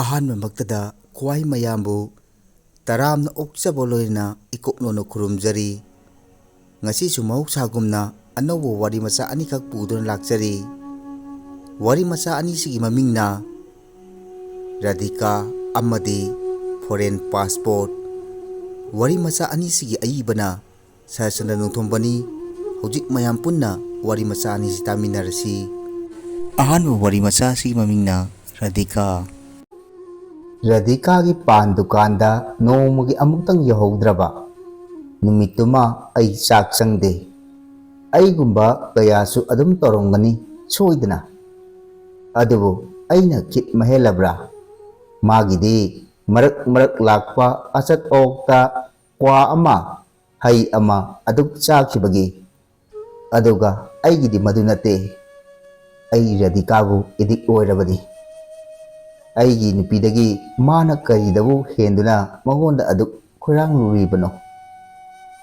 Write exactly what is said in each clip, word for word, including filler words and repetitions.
ꯑꯍꯥꯟꯕꯃꯛꯇꯗ ꯈ꯭ꯋꯥꯏ ꯃꯌꯥꯝꯕꯨ ꯇꯔꯥꯝꯅ ꯑꯣꯛꯆꯕ ꯂꯣꯏꯅꯅ ꯏꯀꯣꯛꯅꯣꯅ ꯈꯨꯔꯨꯝꯖꯔꯤ꯫ ꯉꯁꯤꯁꯨ ꯃꯍꯧꯁꯥꯒꯨꯝꯅ ꯑꯅꯧꯕ ꯋꯥꯔꯤ ꯃꯆꯥ ꯑꯅꯤꯈꯛ ꯄꯨꯗꯨꯅ ꯂꯥꯛꯆꯔꯤ꯫ ꯋꯥꯔꯤ ꯃꯆꯥ ꯑꯅꯤꯁꯤꯒꯤ ꯃꯃꯤꯡꯅ ꯔꯥꯙꯤꯀꯥ ꯑꯃꯗꯤ ꯐꯣꯔꯦꯟ ꯄꯥꯁꯄꯣꯔꯠ꯫ ꯋꯥꯔꯤ ꯃꯆꯥ ꯑꯅꯤꯁꯤꯒꯤ ꯑꯏꯕꯅ ꯁꯍꯁꯆꯟꯗ꯭ꯔ ꯅꯣꯡꯊꯣꯝꯕꯅꯤ꯫ ꯍꯧꯖꯤꯛ ꯃꯌꯥꯝ ꯄꯨꯟꯅ ꯋꯥꯔꯤ ꯃꯆꯥ ꯑꯅꯤꯁꯤ ꯇꯥꯃꯤꯟꯅꯔꯁꯤ꯫ ꯑꯍꯥꯟꯕ ꯋꯥꯔꯤ ꯃꯆꯥ ꯑꯁꯤꯒꯤ ꯃꯃꯤꯡꯅ ꯔꯥꯙꯤꯀꯥ꯫ ꯔꯥꯙꯤꯀꯥꯒꯤ ꯄꯥꯟ ꯗꯨꯀꯥꯟꯗ ꯅꯣꯡꯃꯒꯤ ꯑꯃꯨꯛꯇꯪ ꯌꯧꯍꯧꯗ꯭ꯔꯕ ꯅꯨꯃꯤꯠꯇꯨꯃ ꯑꯩ ꯆꯥꯛ ꯆꯪꯗꯦ꯫ ꯑꯩꯒꯨꯝꯕ ꯀꯌꯥꯁꯨ ꯑꯗꯨꯝ ꯇꯧꯔꯝꯒꯅꯤ ꯁꯣꯏꯗꯅ꯫ ꯑꯗꯨꯕꯨ ꯑꯩꯅ ꯈꯤꯠ ꯃꯍꯦꯜꯂꯕ꯭ꯔꯥ? ꯃꯥꯒꯤꯗꯤ ꯃꯔꯛ ꯃꯔꯛ ꯂꯥꯛꯄ ꯑꯆꯠ ꯑꯋꯣꯛꯇ ꯀ꯭ꯋꯥ ꯑꯃ, ꯍꯩ ꯑꯃ ꯑꯗꯨꯛ ꯆꯥꯈꯤꯕꯒꯤ꯫ ꯑꯗꯨꯒ ꯑꯩꯒꯤꯗꯤ ꯃꯗꯨ ꯅꯠꯇꯦ꯫ ꯑꯩ ꯔꯥꯙꯤꯀꯥꯕꯨ ꯑꯦꯗꯤꯛ ꯑꯣꯏꯔꯕꯅꯤ꯫ ꯑꯩꯒꯤ ꯅꯨꯄꯤꯗꯒꯤ ꯃꯥꯅ ꯀꯔꯤꯗꯕꯨ ꯍꯦꯟꯗꯨꯅ ꯃꯉꯣꯟꯗ ꯑꯗꯨꯛ ꯈꯣꯏꯔꯥꯡꯂꯨꯔꯤꯕꯅꯣ?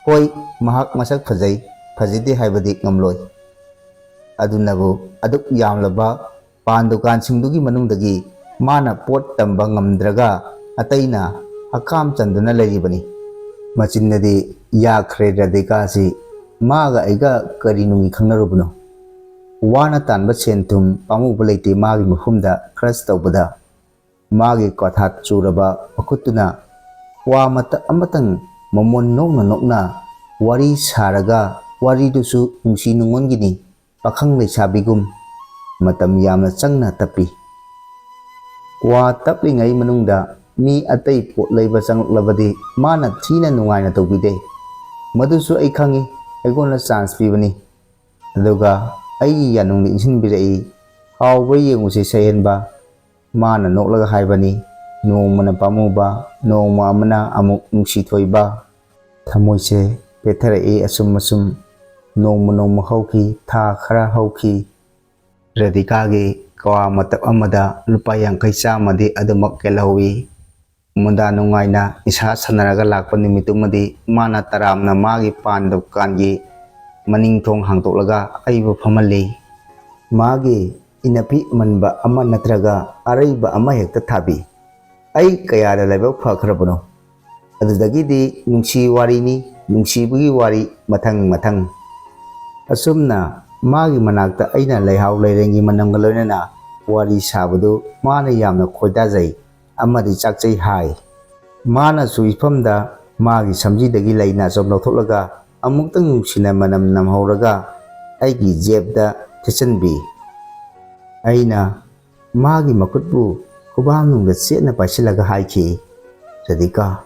ꯍꯣꯏ, ꯃꯍꯥꯛ ꯃꯁꯛ ꯐꯖꯩ, ꯐꯖꯗꯦ ꯍꯥꯏꯕꯗꯤ ꯉꯝꯂꯣꯏ꯫ ꯑꯗꯨꯅꯕꯨ ꯑꯗꯨꯛ ꯌꯥꯝꯂꯕ ꯄꯥꯟ ꯗꯨꯀꯥꯟꯁꯤꯡꯗꯨꯒꯤ ꯃꯅꯨꯡꯗꯒꯤ ꯃꯥꯅ ꯄꯣꯠ ꯇꯝꯕ ꯉꯝꯗ꯭ꯔꯒ ꯑꯇꯩꯅ ꯍꯀꯥꯝ ꯆꯟꯗꯨꯅ ꯂꯩꯔꯤꯕꯅꯤ꯫ ꯃꯆꯤꯟꯅꯗꯤ ꯌꯥꯈ꯭ꯔꯦ ꯔꯥꯙꯤꯀꯥꯁꯤ, ꯃꯥꯒ ꯑꯩꯒ ꯀꯔꯤ ꯅꯨꯡꯒꯤ ꯈꯪꯅꯔꯨꯕꯅꯣ? ꯋꯥꯅ ꯇꯥꯟꯕ ꯁꯦꯟ ꯊꯨꯝ ꯄꯥꯝꯃꯨꯕ ꯂꯩꯇꯦ ꯃꯥꯒꯤ ꯃꯐꯝꯗ ꯈꯔꯁ ꯇꯧꯕꯗ꯫ ꯃꯥꯒꯤ ꯀ꯭ꯋꯥꯊꯥꯠ ꯆꯨꯔꯕ ꯃꯈꯨꯠꯇꯨꯅ ꯀ꯭ꯋꯥ ꯃꯇꯞ ꯑꯃꯇꯪ ꯃꯃꯣꯟ ꯅꯣꯛꯅ ꯅꯣꯛꯅ ꯋꯥꯔꯤ ꯁꯥꯔꯒ, ꯋꯥꯔꯤꯗꯨꯁꯨ ꯅꯨꯡꯁꯤ ꯅꯨꯡꯉꯣꯟꯒꯤꯅꯤ, ꯄꯥꯈꯪ ꯂꯩꯁꯥꯕꯤꯒꯨꯝ ꯃꯇꯝ ꯌꯥꯝꯅ ꯆꯪꯅ ꯇꯞꯄꯤ꯫ ꯀ꯭ꯋꯥ ꯇꯞꯂꯤꯉꯩ ꯃꯅꯨꯡꯗ ꯃꯤ ꯑꯇꯩ ꯄꯣꯠ ꯂꯩꯕ ꯆꯪꯂꯛꯂꯕꯗꯤ ꯃꯥꯅ ꯊꯤꯅ ꯅꯨꯡꯉꯥꯏꯅ ꯇꯧꯕꯤꯗꯦ꯫ ꯃꯗꯨꯁꯨ ꯑꯩ ꯈꯪꯏ, ꯑꯩꯉꯣꯟꯗ ꯆꯥꯟꯁ ꯄꯤꯕꯅꯤ꯫ ꯑꯗꯨꯒ ꯑꯩꯒꯤ ꯌꯥꯅꯨꯡꯗ ꯏꯟꯁꯤꯟꯕꯤꯔꯛꯏ꯫ ꯍꯥꯎꯕ꯭ꯔꯥ ꯌꯦꯡꯉꯨꯁꯤ ꯁꯩꯍꯦꯟꯕ꯫ ꯃꯥꯅ ꯅꯣꯛꯂꯒ ꯍꯥꯏꯕꯅꯤ, ꯅꯣꯡꯃꯅ ꯄꯥꯝꯃꯨꯕ, ꯅꯣꯡꯃ ꯑꯃꯅ ꯑꯃꯨꯛ ꯅꯨꯡꯁꯤ ꯊꯣꯏꯕ꯫ ꯊꯃꯣꯏꯁꯦ ꯄꯦꯠꯊꯔꯛꯏ ꯑꯁꯨꯝ ꯑꯁꯨꯝ꯫ ꯅꯣꯡꯃ ꯅꯣꯡꯃ ꯍꯧꯈꯤ, ꯊꯥ ꯈꯔ ꯍꯧꯈꯤ꯫ ꯔꯥꯙꯤꯀꯥꯒꯤ ꯀ꯭ꯋꯥ ꯃꯇꯞ ꯑꯃꯗ ꯂꯨꯄꯥ ꯌꯥꯡꯈꯩ ꯆꯥꯝꯃꯗꯤ ꯑꯗꯨꯃꯛ ꯀꯦꯜꯍꯧꯏ꯫ ꯃꯨꯟꯗꯥ ꯅꯨꯡꯉꯥꯏꯅ ꯅꯤꯁꯥ ꯁꯥꯟꯅꯔꯒ ꯂꯥꯛꯄ ꯅꯨꯃꯤꯠꯇꯨꯃꯗꯤ ꯃꯥꯅ ꯇꯔꯥꯝꯅ ꯃꯥꯒꯤ ꯄꯥꯟ ꯗꯨꯀꯥꯟꯒꯤ ꯃꯅꯤꯡ ꯊꯣꯡ ꯍꯥꯡꯗꯣꯛꯂꯒ ꯑꯩꯕꯨ ꯐꯝꯍꯜꯂꯤ꯫ ꯃꯥꯒꯤ ꯏꯟꯅꯐꯤ ꯑꯃꯟꯕ ꯑꯃ ꯅꯠꯇ꯭ꯔꯒ ꯑꯔꯩꯕ ꯑꯃ ꯍꯦꯛꯇ ꯊꯥꯕꯤ꯫ ꯑꯩ ꯀꯌꯥꯗ ꯂꯥꯏꯕꯛ ꯐꯈ꯭ꯔꯕꯅꯣ!" ꯑꯗꯨꯗꯒꯤꯗꯤ ꯅꯨꯡꯁꯤ ꯋꯥꯔꯤꯅꯤ, ꯅꯨꯡꯁꯤꯕꯒꯤ ꯋꯥꯔꯤ ꯃꯊꯪ ꯃꯊꯪ꯫ ꯑꯁꯨꯝꯅ ꯃꯥꯒꯤ ꯃꯅꯥꯛꯇ ꯑꯩꯅ ꯂꯩꯍꯥꯎ ꯂꯩꯔꯦꯡꯒꯤ ꯃꯅꯝꯒ ꯂꯣꯏꯅꯅ ꯋꯥꯔꯤ ꯁꯥꯕꯗꯨ ꯃꯥꯅ ꯌꯥꯝꯅ ꯈꯣꯏꯗꯥꯖꯩ ꯑꯃꯗꯤ ꯆꯥꯛꯆꯩ ꯍꯥꯏ꯫ ꯃꯥꯅꯁꯨ ꯏꯐꯝꯗ ꯃꯥꯒꯤ ꯁꯝꯖꯤꯗꯒꯤ ꯂꯩ ꯅꯥꯆꯣꯝ ꯂꯧꯊꯣꯛꯂꯒ ꯑꯃꯨꯛꯇꯪ ꯅꯨꯡꯁꯤꯅ ꯃꯅꯝ ꯅꯝꯍꯧꯔꯒ ꯑꯩꯒꯤ ꯖꯦꯞꯇ ꯊꯤꯠꯆꯟꯕꯤ꯫ ꯑꯩꯅ ꯃꯥꯒꯤ ꯃꯈꯨꯠꯄꯨ ꯈꯨꯕꯥꯛꯅꯨꯡꯗ ꯆꯦꯠꯅ ꯄꯥꯏꯁꯤꯜꯂꯒ ꯍꯥꯏꯈꯤ, "ꯔꯥꯙꯤꯀꯥ,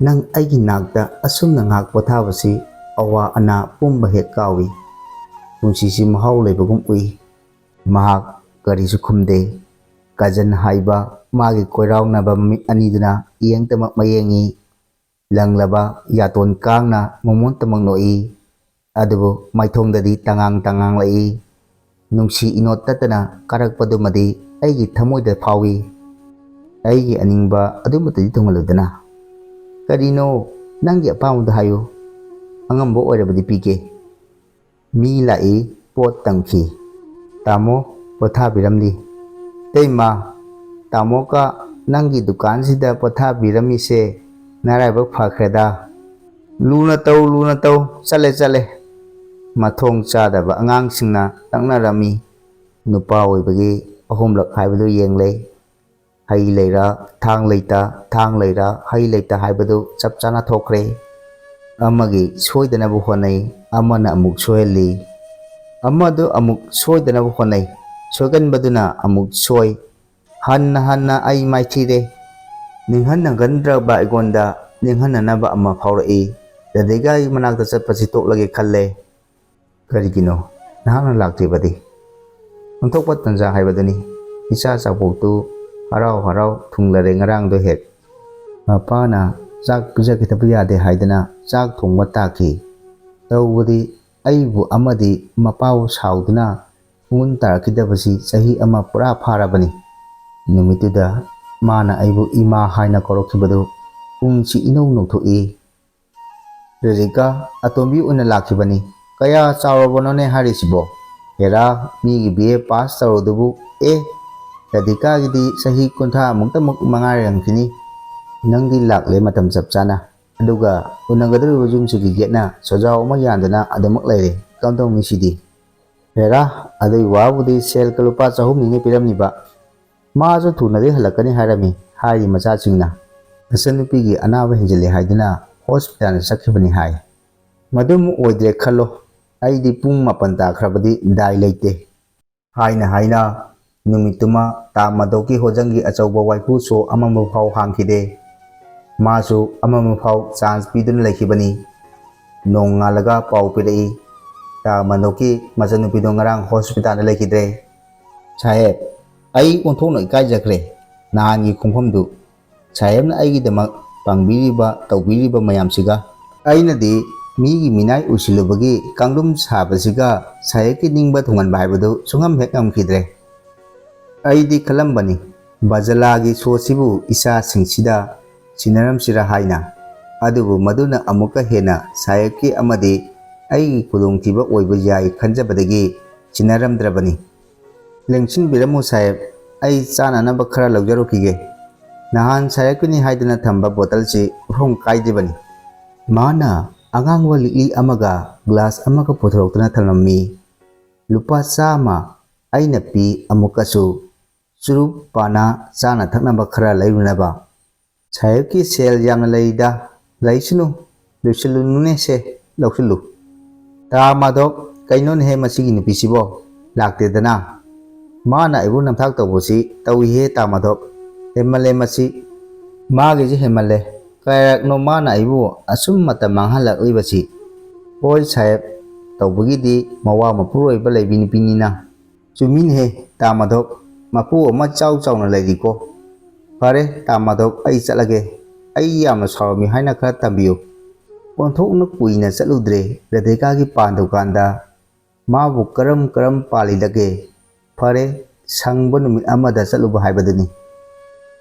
ꯅꯪ ꯑꯩꯒꯤ ꯅꯥꯛꯇ ꯑꯁꯨꯝꯅ ꯉꯥꯏꯍꯥꯛ ꯄꯣꯊꯥꯕꯁꯤ ꯑꯋꯥ ꯑꯅꯥ ꯄꯨꯝꯕ ꯍꯦꯛ ꯀꯥꯎꯏ꯫ ꯄꯨꯟꯁꯤꯁꯤ ꯃꯍꯥꯎ ꯂꯩꯕꯒꯨꯝ ꯎꯏ꯫" ꯃꯍꯥꯛ ꯀꯔꯤꯁꯨ ꯈꯨꯝꯗꯦ꯫ ꯀꯖꯟ ꯍꯥꯏꯕ ꯃꯥꯒꯤ ꯀꯣꯏꯔꯥꯎꯅꯕ ꯃꯃꯤꯠ ꯑꯅꯤꯗꯨꯅ ꯌꯦꯡꯇꯃꯛ ꯃꯌꯦꯡꯉꯤ꯫ ꯂꯪꯂꯕ ꯌꯥꯇꯣꯟ ꯀꯥꯡꯅ ꯃꯃꯣꯟꯇꯃꯛ ꯅꯣꯛꯏ꯫ ꯑꯗꯨꯕꯨ ꯃꯥꯏꯊꯣꯡꯗꯗꯤ ꯇꯉꯥꯡ ꯇꯉꯥꯡꯂꯛꯏ꯫ ꯅꯨꯡꯁꯤ ꯏꯅꯣꯠ ꯇꯠꯇꯅ ꯀꯥꯔꯛꯄꯗꯨꯃꯗꯤ ꯑꯩꯒꯤ ꯊꯃꯣꯏꯗ ꯐꯥꯎꯏ꯫ ꯑꯩꯒꯤ ꯑꯅꯤꯡꯕ ꯑꯗꯨꯃꯠꯇꯗꯤ ꯊꯨꯡꯍꯜꯂꯨꯗꯅ꯫ "ꯀꯔꯤꯅꯣ? ꯅꯪꯒꯤ ꯑꯄꯥꯝꯕꯗꯨ ꯍꯥꯏꯌꯨ꯫ ꯑꯉꯝꯕ ꯑꯣꯏꯔꯕꯗꯤ ꯄꯤꯒꯦ꯫" ꯃꯤ ꯂꯥꯛꯏ, ꯄꯣꯠ ꯇꯝꯈꯤ꯫ ꯇꯥꯃꯣ ꯄꯣꯊꯥꯕꯤꯔꯝꯂꯤ꯫ "ꯏꯇꯩꯃ, ꯇꯥꯃꯣꯒ ꯅꯪꯒꯤ ꯗꯨꯀꯥꯟꯁꯤꯗ ꯄꯣꯊꯥꯕꯤꯔꯝꯃꯤꯁꯦ ꯅꯔꯥꯏꯕꯛ ꯐꯈ꯭ꯔꯦꯗ꯫" "ꯂꯨꯅ ꯇꯧ, ꯂꯨꯅ ꯇꯧ, ꯆꯠꯂꯦ, ꯆꯠꯂꯦ꯫" ꯃꯊꯣꯡ ꯆꯥꯗꯕ ꯑꯉꯥꯡꯁꯤꯡꯅ ꯂꯛꯅꯔꯝꯃꯤ꯫ ꯅꯨꯄꯥ ꯑꯣꯏꯕꯒꯤ ꯑꯍꯨꯝꯂꯛ ꯍꯥꯏꯕꯗꯨ ꯌꯦꯡꯂꯦ꯫ ꯍꯩ ꯂꯩꯔ ꯊꯥꯡ ꯂꯩꯇ, ꯊꯥꯡ ꯂꯩꯔ ꯍꯩ ꯂꯩꯇ ꯍꯥꯏꯕꯗꯨ ꯆꯞ ꯆꯥꯅ ꯊꯣꯛꯈ꯭ꯔꯦ꯫ ꯑꯃꯒꯤ ꯁꯣꯏꯗꯅꯕ ꯍꯣꯠꯅꯩ, ꯑꯃꯅ ꯑꯃꯨꯛ ꯁꯣꯏꯍꯜꯂꯤ꯫ ꯑꯃꯗꯨ ꯑꯃꯨꯛ ꯁꯣꯏꯗꯅꯕ ꯍꯣꯠꯅꯩ, ꯁꯣꯏꯒꯟꯕꯗꯨꯅ ꯑꯃꯨꯛ ꯁꯣꯏ꯫ ꯍꯟꯅ ꯍꯟꯅ ꯑꯩ ꯃꯥꯏꯊꯤꯔꯦ꯫ ꯅꯤꯡꯍꯟꯅꯒꯟꯗ꯭ꯔꯕ ꯑꯩꯉꯣꯟꯗ ꯅꯤꯡꯍꯟꯅꯅꯕ ꯑꯃ ꯐꯥꯎꯔꯛꯏ꯫ ꯔꯥꯙꯤꯀꯥꯒꯤ ꯃꯅꯥꯛꯇ ꯆꯠꯄꯁꯤ ꯇꯣꯛꯂꯒꯦ ꯈꯜꯂꯦ꯫ "ꯀꯔꯤꯒꯤꯅꯣ ꯅꯍꯥꯛꯅ ꯂꯥꯛꯇ꯭ꯔꯤꯕꯗꯤ?" ꯑꯣꯟꯊꯣꯛꯄ ꯇꯟꯖꯥ ꯍꯥꯏꯕꯗꯨꯅꯤ꯫ ꯏꯆꯥ ꯆꯥꯎꯕꯣꯛꯇꯨ ꯍꯔꯥꯎ ꯍꯔꯥꯎ ꯊꯨꯡꯂꯔꯦ ꯉꯔꯥꯡꯗꯣ ꯍꯦꯛ꯫ ꯃꯄꯥꯅ ꯆꯥꯛ ꯄꯤꯖꯈꯤꯗꯕ ꯌꯥꯗꯦ ꯍꯥꯏꯗꯅ ꯆꯥꯛ ꯊꯣꯡꯕ ꯇꯥꯈꯤ꯫ ꯇꯧꯕꯗꯤ ꯑꯩꯕꯨ ꯑꯃꯗꯤ ꯃꯄꯥꯕꯨ ꯁꯥꯎꯗꯨꯅ ꯄꯨꯡꯒꯨꯟ ꯇꯥꯔꯛꯈꯤꯗꯕꯁꯤ ꯆꯍꯤ ꯑꯃ ꯄꯨꯔꯥ ꯐꯥꯔꯕꯅꯤ꯫ ꯅꯨꯃꯤꯠꯇꯨꯗ ꯃꯥꯅ ꯑꯩꯕꯨ ꯏꯃꯥ ꯍꯥꯏꯅ ꯀꯧꯔꯛꯈꯤꯕꯗꯨ ꯄꯨꯛꯅꯤꯡꯁꯤ ꯏꯅꯧ ꯅꯧꯊꯣꯛꯏ꯫ "ꯔꯥꯙꯤꯀꯥ, ꯑꯇꯣꯝꯕꯤ ꯑꯣꯏꯅ ꯂꯥꯛꯈꯤꯕꯅꯤ꯫ ꯀꯌꯥ ꯆꯥꯎꯔꯕꯅꯣꯅꯦ ꯍꯥꯏꯔꯤꯁꯤꯕꯣ?" "ꯍꯦꯔꯥ, ꯃꯤꯒꯤ ꯕꯤ ꯑꯦ ꯄꯥꯁ ꯇꯧꯔꯗꯨꯕꯨ, ꯑꯦ, ꯔꯥꯙꯤꯀꯥꯒꯤꯗꯤ ꯆꯍꯤ ꯀꯨꯟꯊ꯭ꯔꯥ ꯃꯨꯛꯇꯃꯛ ꯃꯉꯥꯏꯔꯝꯈꯤꯅꯤ꯫ ꯅꯪꯗꯤ ꯂꯥꯛꯂꯦ ꯃꯇꯝ ꯆꯞ ꯆꯥꯅ꯫ ꯑꯗꯨꯒ ꯎꯅꯒꯗꯧꯔꯤꯕ ꯌꯨꯝꯁꯤꯒꯤ ꯒꯦꯠꯅ ꯁꯣꯖꯥꯎ ꯑꯃ ꯌꯥꯟꯗꯨꯅ ꯑꯗꯨꯃꯛ ꯂꯩꯔꯦ꯫ ꯀꯝꯗꯧꯅꯤ ꯁꯤꯗꯤ?" "ꯍꯦꯔꯥ, ꯑꯗꯨꯒꯤ ꯋꯥꯕꯨꯗꯤ ꯁꯦꯜ ꯂꯨꯄꯥ ꯆꯍꯨꯝꯅꯤꯅꯦ ꯄꯤꯔꯝꯂꯤꯕ꯫ ꯃꯥꯁꯨ ꯊꯨꯅꯗꯤ ꯍꯜꯂꯛꯀꯅꯤ ꯍꯥꯏꯔꯝꯃꯤ ꯍꯥꯏꯔꯤ ꯃꯆꯥꯁꯤꯡꯅ꯫ ꯃꯆꯟꯅꯨꯄꯤꯒꯤ ꯑꯅꯥꯕ ꯍꯦꯟꯖꯤꯜꯂꯦ ꯍꯥꯏꯗꯨꯅ ꯍꯣꯁꯄꯤꯇꯥꯜꯗ ꯆꯠꯈꯤꯕꯅꯤ ꯍꯥꯏ꯫ ꯃꯗꯨꯃꯨꯛ ꯑꯣꯏꯗ꯭ꯔꯦ ꯈꯜꯂꯣ꯫ ꯑꯩꯗꯤ ꯄꯨꯡ ꯃꯥꯄꯟ ꯇꯥꯈ꯭ꯔꯕꯗꯤ ꯗꯥꯏ ꯂꯩꯇꯦ" ꯍꯥꯏꯅ ꯍꯥꯏꯅ ꯅꯨꯃꯤꯠꯇꯨꯃ ꯇꯥ ꯃꯥꯙꯕꯀꯤ ꯍꯣꯖꯪꯒꯤ ꯑꯆꯧꯕ ꯋꯥꯏꯈꯨ ꯁꯣ ꯑꯃꯃ ꯐꯥꯎ ꯍꯥꯡꯈꯤꯗꯦ꯫ ꯃꯥꯁꯨ ꯑꯃꯃ ꯐꯥꯎ ꯆꯥꯟꯁ ꯄꯤꯗꯨꯅ ꯂꯩꯈꯤꯕꯅꯤ꯫ ꯅꯣꯡꯉꯥꯜꯂꯒ ꯄꯥꯎ ꯄꯤꯔꯛꯏ, "ꯇꯥ ꯃꯥꯙꯕꯀꯤ ꯃꯆꯟꯅꯨꯄꯤꯗꯣ ꯉꯔꯥꯡ ꯍꯣꯁꯄꯤꯇꯥꯜꯗ ꯂꯩꯈꯤꯗ꯭ꯔꯦ꯫ ꯁꯥꯍꯦꯕ, ꯑꯩ ꯑꯣꯟꯊꯣꯛꯅ ꯏꯀꯥꯏꯖꯈ꯭ꯔꯦ꯫ ꯅꯍꯥꯟꯒꯤ ꯈꯣꯡꯐꯝꯗꯨ, ꯁꯥꯍꯦꯕꯅ ꯑꯩꯒꯤꯗꯃꯛ ꯄꯥꯡꯕꯤꯔꯤꯕ, ꯇꯧꯕꯤꯔꯤꯕ ꯃꯌꯥꯝꯁꯤꯒ, ꯑꯩꯅꯗꯤ ꯃꯤꯒꯤ ꯃꯤꯅꯥꯏ ꯎꯁꯤꯜꯂꯨꯕꯒꯤ ꯀꯥꯡꯂꯨꯝ ꯁꯥꯕꯁꯤꯒ ꯁꯥꯍꯦꯕꯀꯤ ꯅꯤꯡꯕ ꯊꯨꯡꯍꯟꯕ ꯍꯥꯏꯕꯗꯨ ꯁꯨꯡꯉꯝ ꯍꯦꯛ ꯉꯝꯈꯤꯗ꯭ꯔꯦ꯫ ꯑꯩꯗꯤ ꯈꯜꯂꯝꯕꯅꯤ, ꯕꯖꯂꯥꯒꯤ ꯁꯣꯁꯤꯕꯨ ꯏꯆꯥꯁꯤꯡꯁꯤꯗ ꯁꯤꯟꯅꯔꯝꯁꯤꯔꯥ ꯍꯥꯏꯅ꯫ ꯑꯗꯨꯕꯨ ꯃꯗꯨꯅ ꯑꯃꯨꯛꯀ ꯍꯦꯟꯅ ꯁꯥꯍꯦꯕꯀꯤ ꯑꯃꯗꯤ ꯑꯩꯒꯤ ꯈꯨꯗꯣꯡꯊꯤꯕ ꯑꯣꯏꯕ ꯌꯥꯏ ꯈꯟꯖꯕꯗꯒꯤ ꯁꯤꯟꯅꯔꯝꯗ꯭ꯔꯕꯅꯤ꯫ ꯂꯦꯡꯁꯤꯟꯕꯤꯔꯝꯃꯨ ꯁꯥꯍꯦꯕ, ꯑꯩ ꯆꯥꯅꯅꯕ ꯈꯔ ꯂꯧꯖꯔꯨꯈꯤꯒꯦ꯫" ꯅꯍꯥꯟ ꯁꯥꯍꯦꯕꯀꯤꯅꯤ ꯍꯥꯏꯗꯨꯅ ꯊꯝꯕ ꯕꯣꯇꯜꯁꯤ ꯃꯐꯝ ꯀꯥꯏꯗ꯭ꯔꯤꯕꯅꯤ꯫ ꯃꯥꯅ ꯑꯉꯥꯡꯕ ꯂꯤꯛꯂꯤ ꯑꯃꯒ ꯒ꯭ꯂꯥꯁ ꯑꯃꯒ ꯄꯨꯊꯣꯔꯛꯇꯨꯅ ꯊꯝꯂꯝꯃꯤ꯫ "ꯂꯨꯄꯥ ꯆꯥꯝꯃ ꯑꯩꯅ ꯄꯤ ꯑꯃꯨꯛꯀꯁꯨ꯫ ꯆꯨꯔꯨꯞ, ꯄꯥꯅꯥ, ꯆꯥꯅ ꯊꯛꯅꯕ ꯈꯔ ꯂꯩꯔꯨꯅꯕ꯫ ꯁꯥꯍꯦꯕꯀꯤ ꯁꯦꯜ ꯌꯥꯝꯅ ꯂꯩꯔꯤꯗ꯫ ꯂꯩꯁꯅꯨ, ꯂꯣꯏꯁꯤꯜꯂꯨꯅꯨꯅꯦ ꯁꯦ, ꯂꯧꯁꯤꯜꯂꯨ꯫" "ꯇꯥ ꯃꯥꯙꯕ, ꯀꯩꯅꯣꯅꯦꯍꯦ ꯃꯁꯤꯒꯤ ꯅꯨꯄꯤꯁꯤꯕꯣ? ꯂꯥꯛꯇꯦꯗꯅ꯫ ꯃꯥꯅ ꯑꯩꯕꯨ ꯅꯝꯊꯥꯛ ꯇꯧꯕꯁꯤ ꯇꯧꯏꯍꯦ ꯇꯥ ꯃꯥꯙꯕ꯫ ꯍꯦꯟꯃꯜꯂꯦ ꯃꯁꯤ꯫ ꯃꯥꯒꯤꯁꯤ ꯍꯦꯟꯃꯜꯂꯦ꯫ ꯀꯌꯥꯔꯛꯅꯣ ꯃꯥꯅ ꯑꯩꯕꯨ ꯑꯁꯨꯝ ꯃꯇꯝ ꯃꯥꯡꯍꯜꯂꯛꯂꯤꯕꯁꯤ?" "ꯍꯣꯏ ꯁꯥꯍꯦꯕ, ꯇꯧꯕꯒꯤꯗꯤ ꯃꯋꯥ ꯃꯄꯨꯔꯣꯏꯕ ꯂꯩꯕꯤ ꯅꯨꯄꯤꯅꯤꯅ꯫" "ꯆꯨꯝꯃꯤꯅꯦꯍꯦ ꯇꯥ ꯃꯥꯙꯕ, ꯃꯄꯨ ꯑꯃ ꯏꯆꯥꯎ ꯆꯥꯎꯅ ꯂꯩꯔꯤꯀꯣ꯫ ꯐꯔꯦ ꯇꯥ ꯃꯥꯙꯕ, ꯑꯩ ꯆꯠꯂꯒꯦ꯫ ꯑꯩ ꯌꯥꯝꯅ ꯁꯥꯎꯔꯝꯃꯤ ꯍꯥꯏꯅ ꯈꯔ ꯇꯝꯕꯤꯌꯨ꯫" ꯑꯣꯟꯊꯣꯛꯅ ꯀꯨꯏꯅ ꯆꯠꯂꯨꯗ꯭ꯔꯦ ꯔꯥꯙꯤꯀꯥꯒꯤ ꯄꯥꯟ ꯗꯨꯀꯥꯟꯗ꯫ ꯃꯥꯕꯨ ꯀꯔꯝ ꯀꯔꯝ ꯄꯥꯜꯂꯤꯗꯒꯦ? ꯐꯔꯦ, ꯁꯪꯕ ꯅꯨꯃꯤꯠ ꯑꯃꯗ ꯆꯠꯂꯨꯕ ꯍꯥꯏꯕꯗꯨꯅꯤ꯫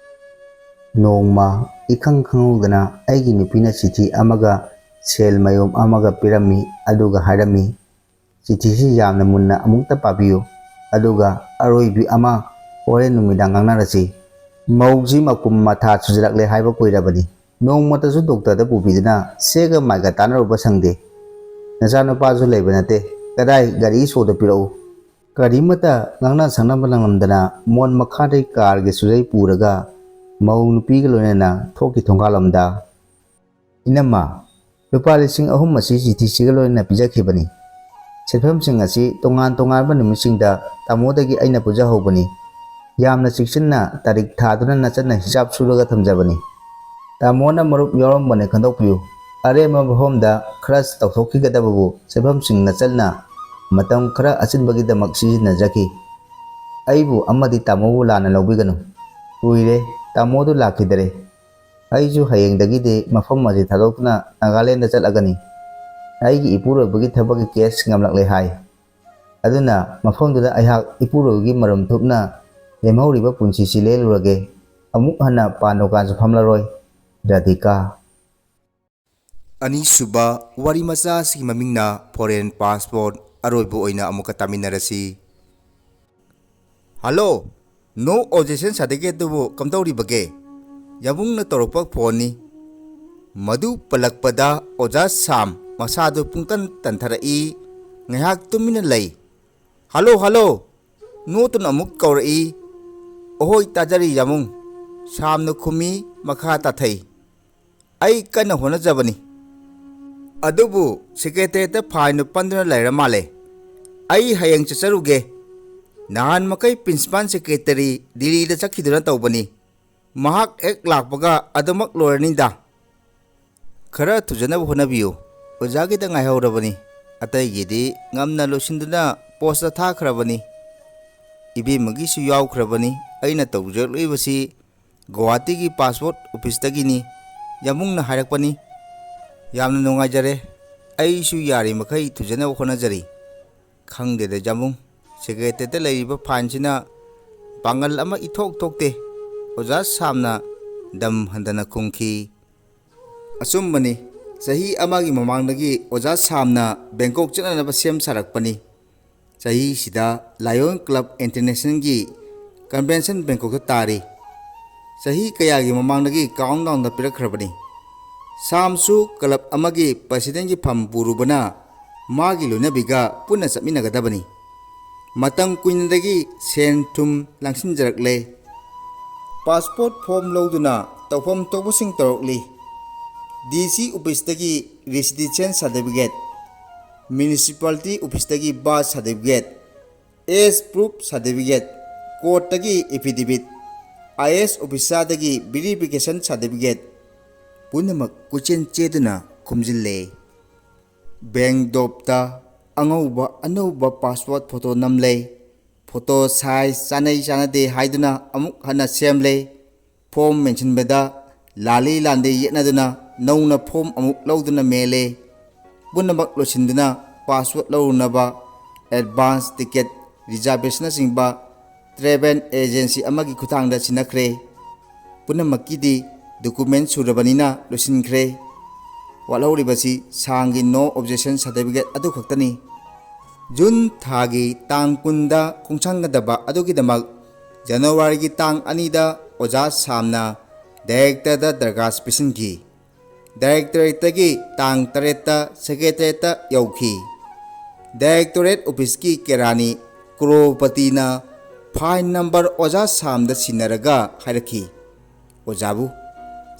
ꯅꯣꯡꯃ ꯏꯈꯪ ꯈꯪꯍꯧꯗꯅ ꯑꯩꯒꯤ ꯅꯨꯄꯤꯅ ꯆꯤꯊꯤ ꯑꯃꯒ ꯁꯦꯜ ꯃꯌꯣꯝ ꯑꯃꯒ ꯄꯤꯔꯝꯃꯤ, ꯑꯗꯨꯒ ꯍꯥꯏꯔꯝꯃꯤ, ꯆꯤꯊꯤꯁꯤ ꯌꯥꯝꯅ ꯃꯨꯟꯅ ꯑꯃꯨꯛꯇ ꯄꯥꯕꯤꯌꯨ, ꯑꯗꯨꯒ ꯑꯔꯣꯏꯕꯤ ꯑꯃ ꯍꯣꯔꯦꯟ ꯅꯨꯃꯤꯗꯥꯡ ꯉꯥꯡꯅꯔꯁꯤ꯫ ꯃꯧꯁꯤ ꯃꯀꯨꯝ ꯃꯊꯥ ꯁꯨꯖꯔꯛꯂꯦ ꯍꯥꯏꯕ ꯀꯨꯏꯔꯕꯅꯤ꯫ ꯅꯣꯡꯃꯇꯁꯨ ꯗꯣꯛꯇꯔꯗ ꯄꯨꯕꯤꯗꯨꯅ ꯁꯦꯒ ꯃꯥꯏꯒ ꯇꯥꯟꯅꯔꯨꯕ ꯁꯪꯗꯦ꯫ ꯅꯆꯥꯅꯨꯄꯥꯁꯨ ꯂꯩꯕ ꯅꯠꯇꯦ꯫ ꯀꯗꯥꯏ ꯒꯥꯔꯤ ꯁꯣꯗ ꯄꯤꯔꯛꯎ? ꯀꯔꯤꯃꯠꯇ ꯉꯥꯡꯅ ꯁꯛꯅꯕ ꯅꯪꯂꯝꯗꯅ ꯃꯣꯟ ꯃꯈꯥꯗꯒꯤ ꯀꯥꯔꯒꯤ ꯁꯨꯖꯩ ꯄꯨꯔꯒ ꯃꯧ ꯅꯨꯄꯤꯒ ꯂꯣꯏꯅꯅ ꯊꯣꯛꯈꯤ ꯊꯣꯡꯒꯥꯜꯂꯣꯝꯗ꯫ "ꯏꯅꯝꯃ, ꯂꯨꯄꯥ ꯂꯤꯁꯤꯡ ꯑꯍꯨꯝ ꯑꯁꯤ ꯆꯤꯊꯤꯁꯤꯒ ꯂꯣꯏꯅꯅ ꯄꯤꯖꯈꯤꯕꯅꯤ꯫ ꯁꯦꯟꯐꯝꯁꯤꯡ ꯑꯁꯤ ꯇꯣꯉꯥꯟ ꯇꯣꯉꯥꯟꯕ ꯅꯨꯃꯤꯠꯁꯤꯡꯗ ꯇꯥꯃꯣꯗꯒꯤ ꯑꯩꯅ ꯄꯨꯖꯍꯧꯕꯅꯤ꯫ ꯌꯥꯝꯅ ꯆꯦꯛꯁꯤꯟꯅ ꯇꯥꯔꯤꯛ ꯊꯥꯗꯨꯅ ꯅꯆꯠꯅ ꯍꯤꯁꯥꯞ ꯁꯨꯔꯒ ꯊꯝꯖꯕꯅꯤ꯫ ꯇꯥꯃꯣꯅ ꯃꯔꯨꯞ ꯌꯥꯎꯔꯝꯕꯅꯦ ꯈꯟꯗꯣꯛꯄꯤꯌꯨ꯫ ꯑꯔꯦꯝꯕ ꯃꯐꯝꯗ ꯈꯔ ꯇꯧꯊꯣꯛꯈꯤꯒꯗꯕꯕꯨ ꯁꯦꯟꯐꯝꯁꯤꯡ ꯅꯆꯠꯅ ꯃꯇꯝ ꯈꯔ ꯑꯆꯤꯟꯕꯒꯤꯗꯃꯛ ꯁꯤꯖꯤꯟꯅꯖꯈꯤ꯫ ꯑꯩꯕꯨ ꯑꯃꯗꯤ ꯇꯥꯃꯣꯕꯨ ꯂꯥꯟꯅ ꯂꯧꯕꯤꯒꯅꯨ꯫ ꯀꯨꯏꯔꯦ, ꯇꯥꯃꯣꯗꯨ ꯂꯥꯛꯈꯤꯗꯔꯦ꯫ ꯑꯩꯁꯨ ꯍꯌꯦꯡꯗꯒꯤꯗꯤ ꯃꯐꯝ ꯑꯁꯤ ꯊꯥꯗꯣꯛꯇꯨꯅ ꯅꯥꯒꯥꯂꯦꯟꯗ ꯆꯠꯂꯒꯅꯤ꯫ ꯑꯩꯒꯤ ꯏꯄꯨꯔꯣꯏꯕꯒꯤ ꯊꯕꯛꯀꯤ ꯀꯦꯁ ꯉꯝꯂꯛꯂꯦ ꯍꯥꯏ꯫ ꯑꯗꯨꯅ ꯃꯐꯝꯗꯨꯗ ꯑꯩꯍꯥꯛ ꯏꯄꯨꯔꯣꯏꯕꯒꯤ ꯃꯔꯨꯝ ꯊꯨꯞꯅ ꯂꯦꯝꯍꯧꯔꯤꯕ ꯄꯨꯟꯁꯤꯁꯤ ꯂꯦꯜꯂꯨꯔꯒꯦ꯫ ꯑꯃꯨꯛ ꯍꯟꯅ ꯄꯥꯟ ꯗꯨꯀꯥꯟꯁꯨ ꯐꯝꯂꯔꯣꯏ꯫ ꯔꯥꯙꯤꯀꯥ꯫ ꯑꯅꯤꯁꯨꯕ ꯋꯥꯔꯤ ꯃꯆꯥ ꯑꯁꯤꯒꯤ ꯃꯃꯤꯡꯅ ꯐꯣꯔꯦꯟ ꯄꯥꯁꯄꯣꯔꯠ꯫ ꯑꯔꯣꯏꯕ ꯑꯣꯏꯅ ꯑꯃꯨꯛꯀ ꯇꯥꯃꯤꯟꯅꯔꯁꯤ꯫ ꯍꯜꯂꯣ, ꯅꯣ ꯑꯣꯕꯖꯦꯛꯁꯟ ꯁꯥꯔꯇꯤꯐꯤꯀꯦꯠꯇꯨꯕꯨ ꯀꯝꯗꯧꯔꯤꯕꯒꯦ? ꯌꯥꯝꯕꯨꯡꯅ ꯇꯧꯔꯛꯄ ꯐꯣꯟꯅꯤ꯫ ꯃꯗꯨ ꯄꯜꯂꯛꯄꯗ ꯑꯣꯖꯥ ꯁꯥꯝ ꯃꯁꯥꯗꯨ ꯄꯨꯡꯇꯟ ꯇꯟꯊꯔꯛꯏ꯫ ꯉꯥꯏꯍꯥꯛ ꯇꯨꯃꯤꯟꯅ ꯂꯩ꯫ "Hello, hello!" ꯅꯣꯇꯨꯅ ꯑꯃꯨꯛ ꯀꯧꯔꯛꯏ꯫ "ꯑꯍꯣꯏ, ꯇꯥꯖꯔꯤ ꯌꯥꯝꯕꯨꯡ," ꯁꯥꯝꯅ ꯈꯨꯝꯃꯤ꯫ ꯃꯈꯥ ꯇꯥꯊꯩ꯫ "ꯑꯩ ꯀꯟꯅ ꯍꯣꯠꯅꯖꯕꯅꯤ꯫ ꯑꯗꯨꯕꯨ ꯁꯦꯀ꯭ꯔꯦꯇꯔꯤꯌꯦꯠꯇ ꯐꯥꯏꯟꯗꯨ ꯄꯟꯗꯨꯅ ꯂꯩꯔ ꯃꯥꯜꯂꯦ꯫ ꯑꯩ ꯍꯌꯦꯡ ꯆꯠꯆꯔꯨꯒꯦ꯫ ꯅꯍꯥꯟ ꯃꯈꯩ ꯄ꯭ꯔꯤꯟꯁꯤꯄꯥꯜ ꯁꯦꯀ꯭ꯔꯦꯇꯔꯤ ꯗꯤꯜꯂꯤꯗ ꯆꯠꯈꯤꯗꯨꯅ ꯇꯧꯕꯅꯤ꯫ ꯃꯍꯥꯛ ꯍꯦꯛ ꯂꯥꯛꯄꯒ ꯑꯗꯨꯃꯛ ꯂꯣꯏꯔꯅꯤꯗ꯫ ꯈꯔ ꯊꯨꯖꯅꯕ ꯍꯣꯠꯅꯕꯤꯌꯨ꯫ ꯑꯣꯖꯥꯒꯤꯗ ꯉꯥꯏꯍꯧꯔꯕꯅꯤ꯫ ꯑꯇꯩꯒꯤꯗꯤ ꯉꯝꯅ ꯂꯣꯏꯁꯤꯟꯗꯨꯅ ꯄꯣꯁꯇ ꯊꯥꯈ꯭ꯔꯕꯅꯤ꯫ ꯏꯕꯦꯝꯃꯒꯤꯁꯨ ꯌꯥꯎꯈ꯭ꯔꯕꯅꯤ꯫ ꯑꯩꯅ ꯇꯧꯖꯔꯛꯂꯤꯕꯁꯤ ꯒꯨꯋꯥꯍꯥꯇꯤꯒꯤ ꯄꯥꯁꯄꯣꯔꯠ ꯑꯣꯐꯤꯁꯇꯒꯤꯅꯤ꯫ ꯌꯥꯝꯕꯨꯡꯅ ꯍꯥꯏꯔꯛꯄꯅꯤ꯫ ꯌꯥꯝꯅ ꯅꯨꯡꯉꯥꯏꯖꯔꯦ꯫ ꯑꯩꯁꯨ ꯌꯥꯔꯤꯃꯈꯩ ꯊꯨꯖꯅꯕ ꯍꯣꯠꯅꯖꯔꯤ꯫ ꯈꯪꯗꯦꯗ ꯌꯥꯝꯕꯨꯡ, ꯁꯦꯀ꯭ꯔꯦꯇꯔꯤꯌꯦꯠꯇ ꯂꯩꯔꯤꯕ ꯐꯥꯏꯟꯁꯤꯅ ꯄꯥꯡꯒꯜ ꯑꯃ ꯏꯊꯣꯛ ꯊꯣꯛꯇꯦ꯫ ꯑꯣꯖꯥ ꯁꯥꯝꯅ ꯗꯝ ꯍꯟꯗꯅ ꯈꯨꯝꯈꯤ꯫ ꯑꯆꯨꯝꯕꯅꯤ, ꯆꯍꯤ ꯑꯃꯒꯤ ꯃꯃꯥꯡꯗꯒꯤ ꯑꯣꯖꯥ ꯁꯥꯝꯅ ꯕꯦꯡꯀꯣꯛ ꯆꯠꯅꯅꯕ ꯁꯦꯝ ꯁꯥꯔꯛꯄꯅꯤ꯫ ꯆꯍꯤꯁꯤꯗ ꯂꯥꯏꯑꯣꯟ ꯀ꯭ꯂꯕ ꯏꯟꯇꯔꯅꯦꯁꯅꯦꯜꯒꯤ ꯀꯟꯚꯦꯟꯁꯟ ꯕꯦꯡꯀꯣꯛꯇ ꯇꯥꯔꯤ꯫ ꯆꯍꯤ ꯀꯌꯥꯒꯤ ꯃꯃꯥꯡꯗꯒꯤ ꯀꯥꯎꯟ ꯗꯥꯎꯟꯗ ꯄꯤꯔꯛꯈ꯭ꯔꯕꯅꯤ꯫ ꯁꯥꯝꯁꯨ ꯀ꯭ꯂꯕ ꯑꯃꯒꯤ ꯄ꯭ꯔꯁꯤꯗꯦꯟꯒꯤ ꯐꯝ ꯄꯨꯔꯨꯕꯅ ꯃꯥꯒꯤ ꯂꯣꯏꯅꯕꯤꯒ ꯄꯨꯟꯅ ꯆꯠꯃꯤꯟꯅꯒꯗꯕꯅꯤ꯫ ꯃꯇꯝ ꯀꯨꯏꯅꯗꯒꯤ ꯁꯦꯟ ꯊꯨꯝ ꯂꯥꯡꯁꯤꯟꯖꯔꯛꯂꯦ꯫ ꯄꯥꯁꯄꯣꯔꯠ ꯐꯣꯔꯝ ꯂꯧꯗꯨꯅ ꯇꯧꯐꯝ ꯊꯣꯛꯄꯁꯤꯡ ꯇꯧꯔꯛꯂꯤ꯫ ꯗꯤ ꯁꯤ ꯑꯣꯐꯤꯁꯇꯒꯤ ꯔꯤꯁꯤꯗꯦꯟꯁꯤꯌꯦꯜ ꯁꯥꯔꯇꯤꯐꯤꯀꯦꯠ, ꯃ꯭ꯌꯨꯅꯤꯁꯤꯄꯥꯂꯤꯇꯤ ꯑꯣꯐꯤꯁꯇꯒꯤ birth certificate, age proof certificate, ꯀꯣꯔꯠꯇꯒꯤ ꯑꯦꯐꯤꯗꯦꯕꯤꯠ, ꯑꯥꯏ ꯑꯦ ꯑꯦꯁ ꯑꯣꯐꯤꯁꯥꯔꯗꯒꯤ ꯚꯦꯔꯤꯐꯤꯀꯦꯁꯟ ꯁꯥꯔꯇꯤꯐꯤꯀꯦꯠ ꯄꯨꯝꯅꯃꯛ ꯀꯣꯏꯆꯦꯟ ꯆꯦꯗꯨꯅ ꯈꯣꯝꯖꯤꯜꯂꯦ꯫ ꯕꯦꯡ ꯗꯣꯞꯇ ꯑꯉꯧꯕ ꯑꯅꯧꯕ ꯄꯥꯁꯄꯣꯔꯠ ꯐꯣꯇꯣ ꯅꯝꯂꯦ꯫ ꯐꯣꯇꯣ ꯁꯥꯏꯖ ꯆꯥꯅꯩ ꯆꯥꯅꯗꯦ ꯍꯥꯏꯗꯨꯅ ꯑꯃꯨꯛ ꯍꯟꯅ ꯁꯦꯝꯂꯦ꯫ ꯐꯣꯔꯝ ꯃꯦꯟꯁꯤꯟꯕꯗ ꯂꯥꯜꯂꯤ ꯂꯥꯟꯗꯦ ꯌꯦꯠꯅꯗꯨꯅ ꯅꯧꯅ ꯐꯣꯔꯝ ꯑꯃꯨꯛ ꯂꯧꯗꯨꯅ ꯃꯦꯜꯂꯦ꯫ ꯄꯨꯝꯅꯃꯛ ꯂꯣꯏꯁꯤꯟꯗꯨꯅ ꯄꯥꯁꯄꯣꯔꯠ ꯂꯧꯔꯨꯅꯕ ꯑꯦꯗꯚꯥꯟꯁ ꯇꯤꯀꯦꯠ, ꯔꯤꯖꯥꯔꯕꯦꯁꯟꯅꯆꯤꯡꯕ ꯇ꯭ꯔꯦꯚꯦꯜ ꯑꯦꯖꯦꯟꯁꯤ ꯑꯃꯒꯤ ꯈꯨꯠꯊꯥꯡꯗ ꯁꯤꯟꯅꯈ꯭ꯔꯦ꯫ ꯄꯨꯝꯅꯃꯛꯀꯤꯗꯤ ꯗꯣꯀꯨꯃꯦꯟ ꯁꯨꯔꯕꯅꯤꯅ ꯂꯣꯏꯁꯤꯟꯈ꯭ꯔꯦ꯫ ꯋꯥꯠꯍꯧꯔꯤꯕꯁꯤ ꯁꯥꯡꯒꯤ ꯅꯣ ꯑꯣꯕꯖꯦꯛꯁꯟ ꯁꯥꯔꯇꯤꯐꯤꯀꯦꯠ ꯑꯗꯨ ꯈꯛꯇꯅꯤ꯫ ꯖꯨꯟ ꯊꯥꯒꯤ ꯇꯥꯡ ꯀꯨꯟꯗ ꯈꯣꯡꯁꯥꯟꯒꯗꯕ ꯑꯗꯨꯒꯤꯗꯃꯛ ꯖꯅꯋꯥꯔꯤꯒꯤ ꯇꯥꯡ ꯑꯅꯤꯗ ꯑꯣꯖꯥ ꯁꯥꯝꯅ ꯗꯥꯏꯔꯦꯛꯇꯔꯗ ꯗꯔꯈꯥꯁ ꯄꯤꯁꯤꯟꯈꯤ꯫ ꯗꯥꯏꯔꯦꯛꯇꯣꯔꯦꯠꯇꯒꯤ ꯇꯥꯡ ꯇꯔꯦꯠꯇ ꯁꯦꯀ꯭ꯔꯦꯇꯔꯤꯌꯦꯠꯇ ꯌꯧꯈꯤ꯫ ꯗꯥꯏꯔꯦꯛꯇꯣꯔꯦꯠ ꯑꯣꯐꯤꯁꯀꯤ ꯀꯦꯔꯥꯅꯤ ꯀ꯭ꯔꯣꯔꯄꯇꯤꯅ ꯐꯥꯏꯜ ꯅꯝꯕꯔ ꯑꯣꯖꯥ ꯁꯥꯝꯗ ꯁꯤꯟꯅꯔꯒ ꯍꯥꯏꯔꯛꯈꯤ, "ꯑꯣꯖꯥꯕꯨ,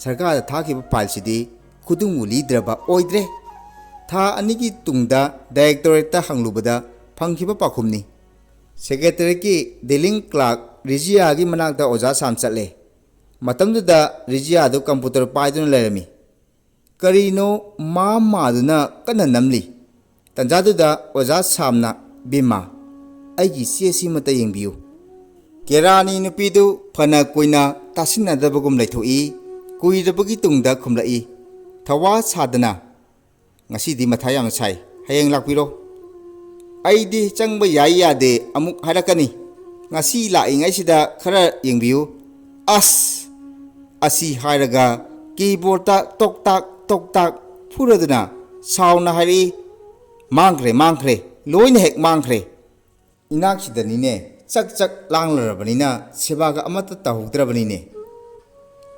ꯁꯔꯀꯥꯔꯗ ꯊꯥꯈꯤꯕ ꯐꯥꯏꯜꯁꯤꯗꯤ ꯈꯨꯗꯨꯡꯕꯨ ꯂꯤꯗ꯭ꯔꯕ ꯑꯣꯏꯗ꯭ꯔꯦ?" ꯊꯥ ꯑꯅꯤꯒꯤ ꯇꯨꯡꯗ ꯗꯥꯏꯔꯦꯛꯇꯣꯔꯦꯠꯇ ꯍꯪꯂꯨꯕꯗ ꯐꯪꯈꯤꯕ ꯄꯥꯎꯈꯨꯝꯅꯤ꯫ ꯁꯦꯀ꯭ꯔꯦꯇꯔꯤꯌꯦꯠꯀꯤ ꯗꯤꯂꯤꯡ ꯀ꯭ꯂꯥꯔꯛ ꯔꯤꯖꯤꯌꯥꯒꯤ ꯃꯅꯥꯛꯇ ꯑꯣꯖꯥ ꯁꯥꯝ ꯆꯠꯂꯦ꯫ ꯃꯇꯝꯗꯨꯗ ꯔꯤꯖꯤꯌꯥꯗꯨ ꯀꯝꯄ꯭ꯌꯨꯇꯔ ꯄꯥꯏꯗꯨꯅ ꯂꯩꯔꯝꯃꯤ꯫ ꯀꯔꯤꯅꯣ ꯃꯥ ꯃꯥꯗꯨꯅ ꯀꯟꯅ ꯅꯝꯂꯤ꯫ ꯇꯟꯖꯥꯗꯨꯗ ꯑꯣꯖꯥ ꯁꯥꯝꯅ, "ꯕꯤꯃꯥ, ꯑꯩꯒꯤ ꯆꯦꯁꯤꯃꯇ ꯌꯦꯡꯕꯤꯌꯨ"꯫ ꯀꯦꯔꯥꯅꯤ ꯅꯨꯄꯤꯗꯨ ꯐꯅ ꯀꯨꯏꯅ ꯇꯥꯁꯤꯟꯅꯗꯕꯒꯨꯝ ꯂꯩꯊꯣꯛꯏ꯫ ꯀꯨꯏꯔꯕꯒꯤ ꯇꯨꯡꯗ ꯈꯨꯝꯂꯛꯏ, ꯊꯋꯥ ꯁꯥꯗꯅ, "ꯉꯁꯤꯗꯤ ꯃꯊꯥ ꯌꯥꯝꯅ ꯁꯥꯏ, ꯍꯌꯦꯡ ꯂꯥꯛꯄꯤꯔꯣ"꯫ "ꯑꯩꯗꯤ ꯆꯪꯕ ꯌꯥꯏ ꯌꯥꯗꯦ ꯑꯃꯨꯛ ꯍꯥꯏꯔꯛꯀꯅꯤ꯫ ꯉꯁꯤ ꯂꯥꯛꯏꯉꯩꯁꯤꯗ ꯈꯔ ꯌꯦꯡꯕꯤꯌꯨ"꯫ ꯑꯁ! ꯑꯁꯤ ꯍꯥꯏꯔꯒ ꯀꯤꯕꯣꯔꯗꯇ ꯇꯣꯛ ꯇꯥꯛ ꯇꯣꯛ ꯇꯥꯛ ꯐꯨꯔꯗꯨꯅ ꯁꯥꯎꯅ ꯍꯥꯏꯔꯛꯏ, "ꯃꯥꯡꯈ꯭ꯔꯦ, ꯃꯥꯡꯈ꯭ꯔꯦ, ꯂꯣꯏꯅ ꯍꯦꯛ ꯃꯥꯡꯈ꯭ꯔꯦ꯫ ꯏꯅꯥꯛꯁꯤꯗꯅꯤꯅꯦ ꯆꯛ ꯆꯛ ꯂꯥꯡꯂꯔꯕꯅꯤꯅ ꯁꯦꯕꯥꯒ ꯑꯃꯠꯇ ꯇꯧꯍꯧꯗ꯭ꯔꯕꯅꯤꯅꯦ"꯫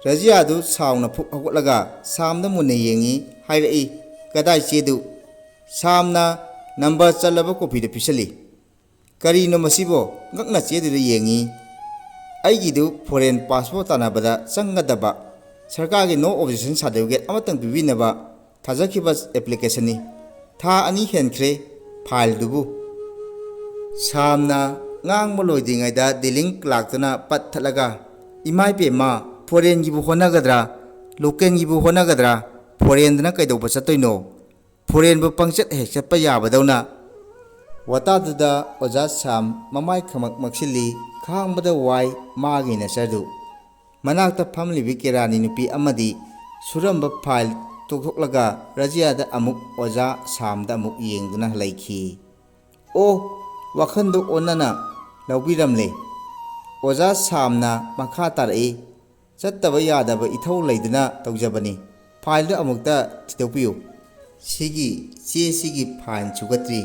ꯔꯖꯤꯌꯥꯗꯨ ꯁꯥꯎꯅ ꯐꯨꯛ ꯍꯧꯒꯠꯂꯒ ꯁꯥꯝꯗ ꯃꯨꯟꯅ ꯌꯦꯡꯉꯤ, ꯍꯥꯏꯔꯛꯏ, "ꯀꯗꯥꯏ ꯆꯦꯗꯨ?" ꯁꯥꯝꯅ ꯅꯝꯕꯔ ꯆꯜꯂꯕ ꯀꯣꯐꯤꯗꯨ ꯄꯤꯁꯜꯂꯤ꯫ "ꯀꯔꯤꯅꯣ ꯃꯁꯤꯕꯣ?" ꯉꯛꯅ ꯆꯦꯗꯨꯗ ꯌꯦꯡꯉꯤ꯫ "ꯑꯩꯒꯤꯗꯨ ꯐꯣꯔꯦꯟ ꯄꯥꯁꯄꯣꯔꯠ ꯇꯥꯟꯅꯕꯗ ꯆꯪꯒꯗꯕ ꯁꯔꯀꯥꯔꯒꯤ no objection certificate ꯑꯃꯇꯪ ꯄꯤꯕꯤꯅꯕ ꯊꯥꯖꯈꯤꯕ ꯑꯦꯄ꯭ꯂꯤꯀꯦꯁꯟꯅꯤ꯫ ꯊꯥ ꯑꯅꯤ ꯍꯦꯟꯈ꯭ꯔꯦ ꯐꯥꯏꯜꯗꯨꯕꯨ"꯫ ꯁꯥꯝꯅ ꯉꯥꯡꯕ ꯂꯣꯏꯗ꯭ꯔꯤꯉꯩꯗ ꯗꯤꯂꯤꯡ ꯀ꯭ꯂꯥꯛꯇꯨꯅ ꯄꯠ ꯊꯠꯂꯒ, "ꯏꯃꯥꯏ ꯄꯦꯝꯃ, ꯐꯣꯔꯦꯟꯒꯤꯕꯨ ꯍꯣꯠꯅꯒꯗ꯭ꯔꯥ, ꯂꯣꯀꯦꯜꯒꯤꯕꯨ ꯍꯣꯠꯅꯒꯗ꯭ꯔꯥ? ꯐꯣꯔꯦꯟꯗꯅ ꯀꯩꯗꯧꯕ ꯆꯠꯇꯣꯏꯅꯣ? ꯐꯣꯔꯦꯟꯕꯨ ꯄꯪꯆꯠ ꯍꯦꯛ ꯆꯠꯄ ꯌꯥꯕꯗꯧꯅ"꯫ ꯋꯥꯇꯥꯗꯨꯗ ꯑꯣꯖꯥ ꯁꯥꯝ ꯃꯃꯥꯏ ꯈꯃꯛ ꯃꯛꯁꯤꯜꯂꯤ, ꯈꯥꯡꯕꯗ ꯋꯥꯏ ꯃꯥꯒꯤ ꯅꯆꯔꯗꯨ꯫ ꯃꯅꯥꯛꯇ ꯐꯝꯂꯤꯕꯤ ꯀꯦꯔꯥꯅꯤ ꯅꯨꯄꯤ ꯑꯃꯗꯤ ꯁꯨꯔꯝꯕ ꯐꯥꯏꯜ ꯇꯣꯛꯊꯣꯛꯂꯒ ꯔꯖꯤꯌꯥꯗ ꯑꯃꯨꯛ, ꯑꯣꯖꯥ ꯁꯥꯝꯗ ꯑꯃꯨꯛ ꯌꯦꯡꯗꯨꯅ ꯂꯩꯈꯤ꯫ "ꯑꯣ, ꯋꯥꯈꯜꯗꯨ ꯑꯣꯟꯅꯅ ꯂꯧꯕꯤꯔꯝꯂꯦ"꯫ ꯑꯣꯖꯥ ꯁꯥꯝꯅ ꯃꯈꯥ ꯇꯥꯔꯛꯏ, "ꯆꯠꯇꯕ ꯌꯥꯗꯕ ꯏꯊꯧ ꯂꯩꯗꯨꯅ ꯇꯧꯖꯕꯅꯤ꯫ ꯐꯥꯏꯜꯗꯨ ꯑꯃꯨꯛꯇ ꯊꯤꯗꯣꯛꯄꯤꯌꯨ"꯫ ꯁꯤꯒꯤ ꯆꯦꯁꯤꯒꯤ ꯐꯥꯏꯜ ꯁꯨꯒꯠꯇ꯭ꯔꯤ꯫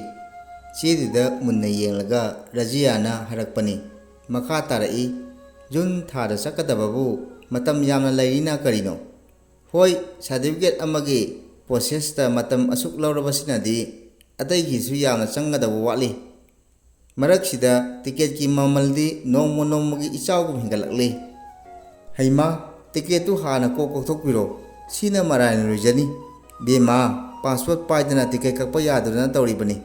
ꯆꯦꯗꯨꯗ ꯃꯨꯟꯅ ꯌꯦꯡꯂꯒ ꯔꯖꯤꯌꯥꯅ ꯍꯥꯏꯔꯛꯄꯅꯤ꯫ ꯃꯈꯥ ꯇꯥꯔꯛꯏ, "ꯖꯨꯟ ꯊꯥꯗ ꯆꯠꯀꯗꯕꯕꯨ ꯃꯇꯝ ꯌꯥꯝꯅ ꯂꯩꯔꯤꯅ ꯀꯔꯤꯅꯣ? ꯍꯣꯏ, ꯁꯥꯔꯇꯤꯐꯤꯀꯦꯠ ꯑꯃꯒꯤ ꯄ꯭ꯔꯣꯁꯦꯁꯇ ꯃꯇꯝ ꯑꯁꯨꯛ ꯂꯧꯔꯕꯁꯤꯅꯗꯤ ꯑꯇꯩꯒꯤꯁꯨ ꯌꯥꯝꯅ ꯆꯪꯒꯗꯕ ꯋꯥꯠꯂꯤ꯫ ꯃꯔꯛꯁꯤꯗ ꯇꯤꯀꯦꯠꯀꯤ ꯃꯃꯜꯗꯤ ꯅꯣꯡꯃ ꯅꯣꯡꯃꯒꯤ ꯏꯆꯥꯎꯒꯨꯝ ꯍꯦꯟꯒꯠꯂꯛꯂꯤ"꯫ "ꯍꯩꯃꯥ, ꯇꯤꯀꯦꯠꯇꯨ ꯍꯥꯟꯅ ꯀꯣꯛ ꯀꯣꯛꯊꯣꯛꯄꯤꯔꯣ, ꯁꯤꯅ ꯃꯔꯥꯏꯅ ꯂꯣꯏꯖꯅꯤ꯫ ꯕꯦꯝꯃ, ꯄꯥꯁꯄꯣꯔꯠ ꯄꯥꯏꯗꯅ ꯇꯤꯀꯦꯠ ꯀꯛꯄ ꯌꯥꯗꯗꯅ ꯇꯧꯔꯤꯕꯅꯤ"꯫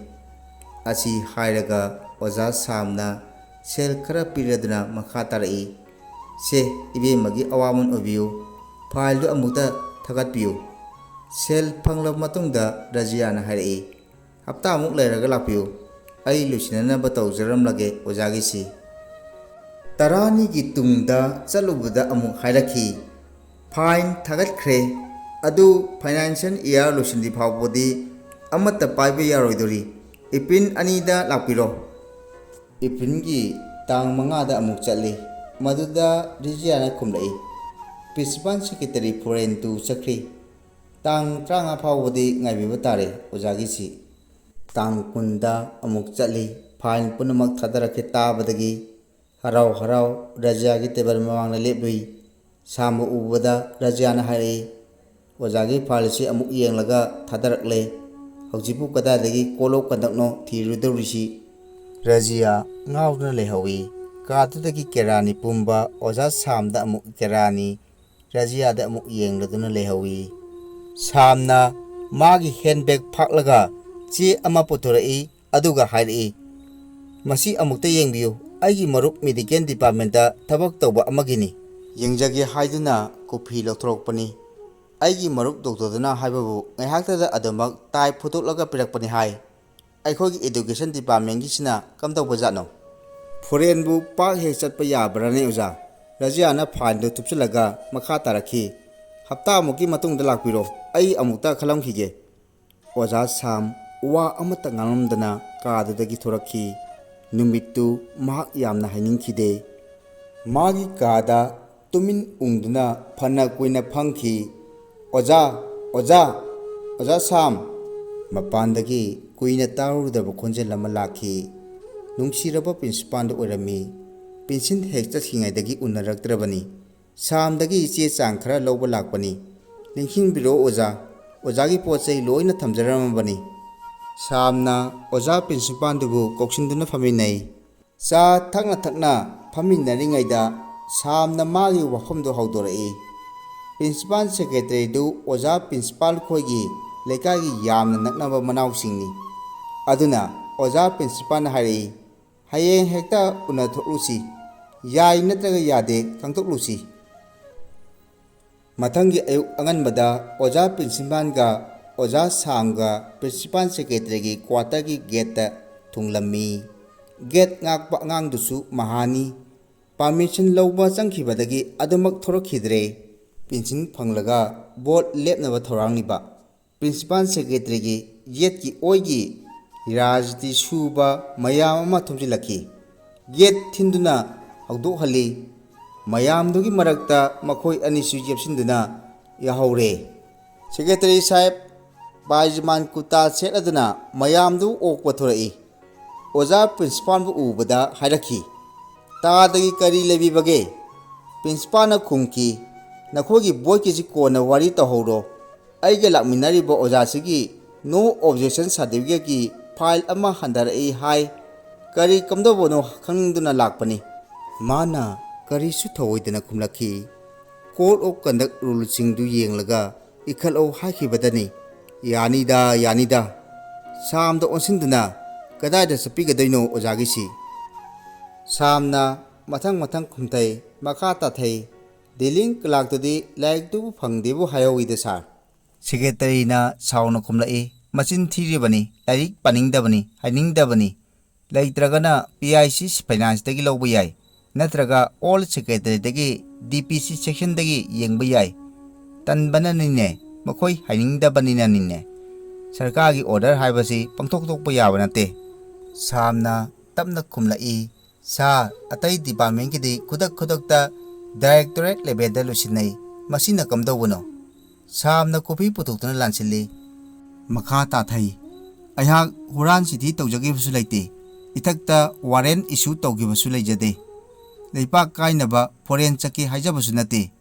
ꯑꯁꯤ ꯍꯥꯏꯔꯒ ꯑꯣꯖꯥ ꯁꯥꯝꯅ ꯁꯦꯜ ꯈꯔ ꯄꯤꯔꯗꯨꯅ ꯃꯈꯥ ꯇꯥꯔꯛꯏ, "ꯁꯦ, ꯏꯕꯦꯝꯃꯒꯤ ꯑꯋꯥꯃꯟ ꯑꯣꯏꯕꯤꯌꯨ, ꯐꯥꯏꯜꯗꯨ ꯑꯃꯨꯛꯇ ꯊꯥꯒꯠꯄꯤꯌꯨ"꯫ ꯁꯦꯜ ꯐꯪꯂꯕ ꯃꯇꯨꯡꯗ ꯔꯖꯤꯌꯥꯅ ꯍꯥꯏꯔꯛꯏ, "ꯍꯞꯇꯥꯃꯨꯛ ꯂꯩꯔꯒ ꯂꯥꯛꯄꯤꯌꯨ, ꯑꯩ ꯂꯣꯏꯁꯤꯟꯅꯅꯕ ꯇꯧꯖꯔꯝꯂꯒꯦ ꯑꯣꯖꯥꯒꯤꯁꯤ"꯫ ꯇꯔꯥꯅꯤꯒꯤ ꯇꯨꯡꯗ ꯆꯠꯂꯨꯕꯗ ꯑꯃꯨꯛ ꯍꯥꯏꯔꯛꯈꯤ, "ꯐꯥꯏꯜ ꯊꯥꯒꯠꯈ꯭ꯔꯦ, ꯑꯗꯨ ꯐꯥꯏꯅꯥꯟꯁꯤꯌꯦꯜ ꯏꯌꯥꯔ ꯂꯣꯏꯁꯤꯟꯗ꯭ꯔꯤ ꯐꯥꯎꯕꯗꯤ ꯑꯃꯠꯇ ꯄꯥꯏꯕ ꯌꯥꯔꯣꯏꯗꯧꯔꯤ꯫ ꯑꯦꯄ꯭ꯔꯤꯜ ꯑꯅꯤꯗ ꯂꯥꯛꯄꯤꯔꯣ"꯫ ꯑꯦꯄ꯭ꯔꯤꯜꯒꯤ ꯇꯥꯡ ꯃꯉꯥꯗ ꯑꯃꯨꯛ ꯆꯠꯂꯤ꯫ ꯃꯗꯨꯗ ꯔꯤꯖꯤꯌꯥꯅ ꯈꯨꯝꯂꯛꯏ, "ꯄ꯭ꯔꯤꯟꯁꯤꯄꯥꯜ ꯁꯦꯀ꯭ꯔꯦꯇꯔꯤ ꯐꯣꯔꯦꯟ ꯇꯨ ꯆꯠꯈ꯭ꯔꯤ"꯫ ꯇꯥꯡ ꯇꯔꯥꯃꯉꯥ ꯐꯥꯎꯕꯗꯤ ꯉꯥꯏꯕꯤꯕ ꯇꯥꯔꯦ ꯑꯣꯖꯥꯒꯤꯁꯤ꯫ ꯇꯥꯡ ꯀꯨꯟꯗ ꯑꯃꯨꯛ ꯆꯠꯂꯤ꯫ ꯐꯥꯏꯜ ꯄꯨꯝꯅꯃꯛ ꯊꯥꯗꯔꯛꯀꯦ ꯇꯥꯕꯗꯒꯤ ꯍꯔꯥꯎ ꯍꯔꯥꯎ ꯔꯖꯤꯌꯥꯒꯤ ꯇꯦꯕꯜ ꯃꯃꯥꯡꯗ ꯂꯦꯞꯂꯨꯏ꯫ ꯁꯥꯝꯕꯨ ꯎꯕꯗ ꯔꯖꯤꯌꯥꯅ ꯍꯥꯏꯔꯛꯏ, "ꯑꯣꯖꯥꯒꯤ ꯐꯥꯏꯜꯁꯤ ꯑꯃꯨꯛ ꯌꯦꯡꯂꯒ ꯊꯥꯗꯔꯛꯂꯦ꯫ ꯍꯧꯖꯤꯛꯄꯨ ꯀꯗꯥꯏꯗꯒꯤ code of conductꯅꯣ ꯊꯤꯔꯨꯗꯧꯔꯤꯁꯤ?" ꯔꯖꯤꯌꯥ ꯉꯥꯎꯗꯨꯅ ꯂꯩꯍꯧꯏ꯫ ꯀꯥꯗꯨꯗꯒꯤ ꯀꯦꯔꯥꯅꯤ ꯄꯨꯝꯕ ꯑꯣꯖꯥ ꯁꯥꯝꯗ ꯑꯃꯨꯛ ꯀꯦꯔꯥꯅꯤ, ꯔꯖꯤꯌꯥꯗ ꯑꯃꯨꯛ ꯌꯦꯡꯂꯗꯨꯅ ꯂꯩꯍꯧꯏ꯫ ꯁꯥꯝꯅ ꯃꯥꯒꯤ ꯍꯦꯟꯕꯦꯒ ꯐꯥꯛꯂꯒ ꯆꯦ ꯑꯃ ꯄꯨꯊꯣꯔꯛꯏ꯫ ꯑꯗꯨꯒ ꯍꯥꯏꯔꯛꯏ, "ꯃꯁꯤ ꯑꯃꯨꯛꯇ ꯌꯦꯡꯕꯤꯌꯨ, ꯑꯩꯒꯤ ꯃꯔꯨꯞ ꯃꯦꯗꯤꯀꯦꯜ ꯗꯤꯄꯥꯔꯠꯃꯦꯟꯇ ꯊꯕꯛ ꯇꯧꯕ ꯑꯃꯒꯤꯅꯤ꯫ ꯌꯦꯡꯖꯒꯦ ꯍꯥꯏꯗꯨꯅ ꯀꯣꯐꯤ ꯂꯧꯊꯣꯔꯛꯄꯅꯤ꯫ ꯑꯩꯒꯤ ꯃꯔꯨꯞ ꯗꯣꯛꯇꯔꯗꯨꯅ ꯍꯥꯏꯕꯕꯨ ꯉꯥꯏꯍꯥꯛꯇꯗ ꯑꯗꯨꯃꯛ ꯇꯥꯏꯞ ꯐꯨꯠꯇꯣꯛꯂꯒ ꯄꯤꯔꯛꯄꯅꯤ ꯍꯥꯏ꯫ ꯑꯩꯈꯣꯏꯒꯤ ꯏꯗꯨꯀꯦꯁꯟ ꯗꯤꯄꯥꯔꯠꯃꯦꯟꯒꯤꯁꯤꯅ ꯀꯝꯗꯧꯕꯖꯥꯠꯅꯣ? ꯐꯣꯔꯦꯟꯕꯨ ꯄꯥꯛ ꯍꯦꯛ ꯆꯠꯄ ꯌꯥꯕ꯭ꯔꯥꯅꯦ ꯑꯣꯖꯥ?" ꯔꯖꯤꯌꯥꯅ ꯐꯥꯏꯜꯗꯨ ꯊꯨꯞꯆꯤꯜꯂꯒ ꯃꯈꯥ ꯇꯥꯔꯛꯈꯤ, "ꯍꯞꯇꯥꯃꯨꯛꯀꯤ ꯃꯇꯨꯡꯗ ꯂꯥꯛꯄꯤꯔꯣ, ꯑꯩ ꯑꯃꯨꯛꯇ ꯈꯜꯂꯝꯈꯤꯒꯦ꯫" ꯑꯣꯖꯥ ꯁꯥꯝ ꯋꯥ ꯑꯃꯠꯇ ꯉꯥꯡꯂꯝꯗꯅ ꯀꯥꯗꯨꯗꯒꯤ ꯊꯣꯔꯛꯈꯤ꯫ ꯅꯨꯃꯤꯠꯇꯨ ꯃꯍꯥꯛ ꯌꯥꯝꯅ ꯍꯥꯏꯅꯤꯡꯈꯤꯗꯦ꯫ ꯃꯥꯒꯤ ꯀꯥꯗ ꯇꯨꯃꯤꯟ ꯎꯪꯗꯨꯅ ꯐꯅ ꯀꯨꯏꯅ ꯐꯝꯈꯤ꯫ "ꯑꯣꯖꯥ! ꯑꯣꯖꯥ! ꯑꯣꯖꯥ ꯁꯥꯝ!" ꯃꯄꯥꯟꯗꯒꯤ ꯀꯨꯏꯅ ꯇꯥꯔꯨꯗꯕ ꯈꯣꯟꯖꯦꯜ ꯑꯃ ꯂꯥꯛꯈꯤ꯫ ꯅꯨꯡꯁꯤꯔꯕ ꯄ꯭ꯔꯤꯟꯁꯤꯄꯥꯜꯗꯨ ꯑꯣꯏꯔꯝꯃꯤ꯫ ꯄꯦꯟꯁꯤꯜ ꯍꯦꯛ ꯆꯠꯈꯤꯉꯩꯗꯒꯤ ꯎꯅꯔꯛꯇ꯭ꯔꯕꯅꯤ꯫ ꯁꯥꯝꯗꯒꯤ ꯆꯦ ꯆꯥꯡ ꯈꯔ ꯂꯧꯕ ꯂꯥꯛꯄꯅꯤ꯫ "ꯅꯤꯡꯁꯤꯡꯕꯤꯔꯣ ꯑꯣꯖꯥ, ꯑꯣꯖꯥꯒꯤ ꯄꯣꯠ ꯆꯩ ꯂꯣꯏꯅ ꯊꯝꯖꯔꯝꯃꯕꯅꯤ꯫" ꯁꯥꯝꯅ ꯑꯣꯖꯥ ꯄ꯭ꯔꯤꯟꯁꯤꯄꯥꯜꯗꯨꯕꯨ ꯀꯧꯁꯤꯟꯗꯨꯅ ꯐꯝꯃꯤꯟꯅꯩ꯫ ꯆꯥ ꯊꯛꯅ ꯊꯛꯅ ꯐꯝꯃꯤꯟꯅꯔꯤꯉꯩꯗ ꯁꯥꯝꯅ ꯃꯥꯒꯤ ꯋꯥꯐꯝꯗꯨ ꯍꯧꯗꯣꯔꯛꯏ꯫ ꯄ꯭ꯔꯤꯟꯁꯤꯄꯥꯜ ꯁꯦꯀ꯭ꯔꯦꯇꯔꯤꯗꯨ ꯑꯣꯖꯥ ꯄ꯭ꯔꯤꯟꯁꯤꯄꯥꯜ ꯈꯣꯏꯒꯤ ꯂꯩꯀꯥꯏꯒꯤ ꯌꯥꯝꯅ ꯅꯛꯅꯕ ꯃꯅꯥꯎꯁꯤꯡꯅꯤ꯫ ꯑꯗꯨꯅ ꯑꯣꯖꯥ ꯄ꯭ꯔꯤꯟꯁꯤꯄꯥꯜꯅ ꯍꯥꯏꯔꯛꯏ, "ꯍꯌꯦꯡ ꯍꯦꯛꯇ ꯎꯅꯊꯣꯛꯂꯨꯁꯤ꯫ ꯌꯥꯏ ꯅꯠꯇ꯭ꯔꯒ ꯌꯥꯗꯦ ꯈꯪꯗꯣꯛꯂꯨꯁꯤ꯫" ꯃꯊꯪꯒꯤ ꯑꯌꯨꯛ ꯑꯉꯟꯕꯗ ꯑꯣꯖꯥ ꯄ꯭ꯔꯤꯟꯁꯤꯄꯥꯜꯒ ꯑꯣꯖꯥ ꯁꯥꯝꯒ ꯄ꯭ꯔꯤꯟꯁꯤꯄꯥꯜ ꯁꯦꯀ꯭ꯔꯦꯇꯔꯤꯒꯤ ꯀ꯭ꯋꯥꯇꯔꯒꯤ ꯒꯦꯠꯇ ꯊꯨꯡꯂꯝꯃꯤ꯫ ꯒꯦꯠ ꯉꯥꯛꯄ ꯑꯉꯥꯡꯗꯨꯁꯨ ꯃꯍꯥꯅꯤ꯫ ꯄꯥꯔꯃꯤꯁꯟ ꯂꯧꯕ ꯆꯪꯈꯤꯕꯗꯒꯤ ꯑꯗꯨꯃꯛ ꯊꯣꯔꯛꯈꯤꯗ꯭ꯔꯦ꯫ ꯄꯦꯟꯁꯤꯜ ꯐꯪꯂꯒ ꯚꯣꯠ ꯂꯦꯞꯅꯕ ꯊꯧꯔꯥꯡꯂꯤꯕ ꯄ꯭ꯔꯤꯟꯁꯤꯄꯥꯜ ꯁꯦꯀ꯭ꯔꯦꯇꯔꯤꯒꯤ ꯌꯦꯠꯀꯤ ꯑꯣꯏꯒꯤ ꯔꯥꯖꯅꯤꯇꯤ ꯁꯨꯕ ꯃꯌꯥꯝ ꯑꯃ ꯊꯣꯝꯖꯤꯜꯂꯛꯈꯤ꯫ ꯒꯦꯠ ꯊꯤꯟꯗꯨꯅ ꯍꯧꯗꯣꯛꯍꯜꯂꯤ꯫ ꯃꯌꯥꯝꯗꯨꯒꯤ ꯃꯔꯛꯇ ꯃꯈꯣꯏ ꯑꯅꯤꯁꯨ ꯌꯦꯞꯁꯤꯟꯗꯨꯅ ꯌꯥꯍꯧꯔꯦ꯫ ꯁꯦꯀ꯭ꯔꯦꯇꯔꯤ ꯁꯥꯍꯦꯕ ꯕꯥꯏꯖꯃꯥꯟ ꯀꯨꯔꯇꯥ ꯁꯦꯠꯂꯗꯨꯅ ꯃꯌꯥꯝꯗꯨ ꯑꯣꯛꯄ ꯊꯣꯔꯛꯏ꯫ ꯑꯣꯖꯥ ꯄ꯭ꯔꯤꯟꯁꯤꯄꯥꯜꯕꯨ ꯎꯕꯗ ꯍꯥꯏꯔꯛꯈꯤ, "ꯇꯥꯗꯒꯤ ꯀꯔꯤ ꯂꯩꯕꯤꯕꯒꯦ?" ꯄ꯭ꯔꯤꯟꯁꯤꯄꯥꯜꯅ ꯈꯨꯝꯈꯤ, "ꯅꯈꯣꯏꯒꯤ ꯕꯣꯏꯒꯤꯁꯤ ꯀꯣꯟꯅ ꯋꯥꯔꯤ ꯇꯧꯍꯧꯔꯣ꯫ ꯑꯩꯒ ꯂꯥꯛꯃꯤꯟꯅꯔꯤꯕ ꯑꯣꯖꯥꯁꯤꯒꯤ no objection certificateꯀꯤ ꯐꯥꯏꯜ ꯑꯃ ꯍꯟꯊꯔꯛꯏ ꯍꯥꯏ꯫ ꯀꯔꯤ ꯀꯝꯗꯧꯕꯅꯣ ꯈꯪꯅꯤꯡꯗꯨꯅ ꯂꯥꯛꯄꯅꯤ꯫" ꯃꯥꯅ ꯀꯔꯤꯁꯨ ꯊꯧꯑꯣꯏꯗꯅ ꯈꯨꯝꯂꯛꯈꯤ, "Code of Conduct ruleꯁꯤꯡꯗꯨ ꯌꯦꯡꯂꯒ ꯏꯈꯠꯂꯣ ꯍꯥꯏꯈꯤꯕꯗꯅꯤ꯫" "ꯌꯥꯅꯤꯗ, ꯌꯥꯅꯤꯗ꯫" ꯁꯥꯝꯗ ꯑꯣꯟꯁꯤꯟꯗꯨꯅ, "ꯀꯗꯥꯏꯗ ꯆꯠꯄꯤꯒꯗꯣꯏꯅꯣ ꯑꯣꯖꯥꯒꯤꯁꯤ?" ꯁꯥꯝꯅ ꯃꯊꯪ ꯃꯊꯪ ꯈꯨꯝꯊꯩ, ꯃꯈꯥ ꯇꯥꯊꯩ, "Dealing clerkꯇꯨꯗꯤ ꯂꯥꯏꯔꯤꯛꯇꯨꯕꯨ ꯐꯪꯗꯦꯕꯨ ꯍꯥꯏꯍꯧꯏꯗ ꯁꯥꯔ꯫" ꯁꯦꯀ꯭ꯔꯦꯇꯔꯤꯅ ꯁꯥꯎꯅ ꯈꯨꯝꯂꯛꯏ, "ꯃꯆꯤꯟ ꯊꯤꯔꯤꯕꯅꯤ, ꯂꯥꯏꯔꯤꯛ ꯄꯥꯅꯤꯡꯗꯕꯅꯤ, ꯍꯩꯅꯤꯡꯗꯕꯅꯤ꯫ ꯂꯩꯇ꯭ꯔꯒꯅ P I C financedꯒꯤ ꯂꯧꯕ ꯌꯥꯏ, ꯅꯠꯇ꯭ꯔꯒ old secretaryꯗꯒꯤ, D P C sectionꯗꯒꯤ ꯌꯦꯡꯕ ꯌꯥꯏ꯫ ꯇꯟꯕꯅꯅꯤꯅꯦ, ꯃꯈꯣꯏ ꯍꯩꯅꯤꯡꯗꯕꯅꯤꯅꯅꯤꯅꯦ꯫ ꯁꯔꯀꯥꯔꯒꯤ order ꯍꯥꯏꯕꯁꯤ ꯄꯪꯊꯣꯛ ꯊꯣꯛꯄ ꯌꯥꯕ ꯅꯠꯇꯦ꯫" ꯁꯥꯝꯅ ꯇꯞꯅ ꯈꯨꯝꯂꯛꯏ, "ꯁꯥꯔ, ꯑꯇꯩ departmentꯀꯤꯗꯤ ꯈꯨꯗꯛ ꯈꯨꯗꯛꯇ directorate levelꯗ ꯂꯣꯏꯁꯤꯟꯅꯩ, ꯃꯁꯤꯅ ꯀꯝꯗꯧꯕꯅꯣ?" ꯁꯥꯝꯅ ꯀꯣꯐꯤ ꯄꯨꯊꯣꯛꯇꯨꯅ ꯂꯥꯟꯁꯤꯜꯂꯤ꯫ ꯃꯈꯥ ꯇꯥꯊꯩ, "ꯑꯩꯍꯥꯛ ꯍꯨꯔꯥꯟ ꯆꯤꯊꯤ ꯇꯧꯖꯈꯤꯕꯁꯨ ꯂꯩꯇꯦ, ꯏꯊꯛꯇ warrant issue ꯇꯧꯈꯤꯕꯁꯨ ꯂꯩꯖꯗꯦ꯫ ꯂꯩꯄꯥꯛ ꯀꯥꯏꯅꯕ foreign ꯆꯠꯀꯦ ꯍꯥꯏꯖꯕꯁꯨ ꯅꯠꯇꯦ꯫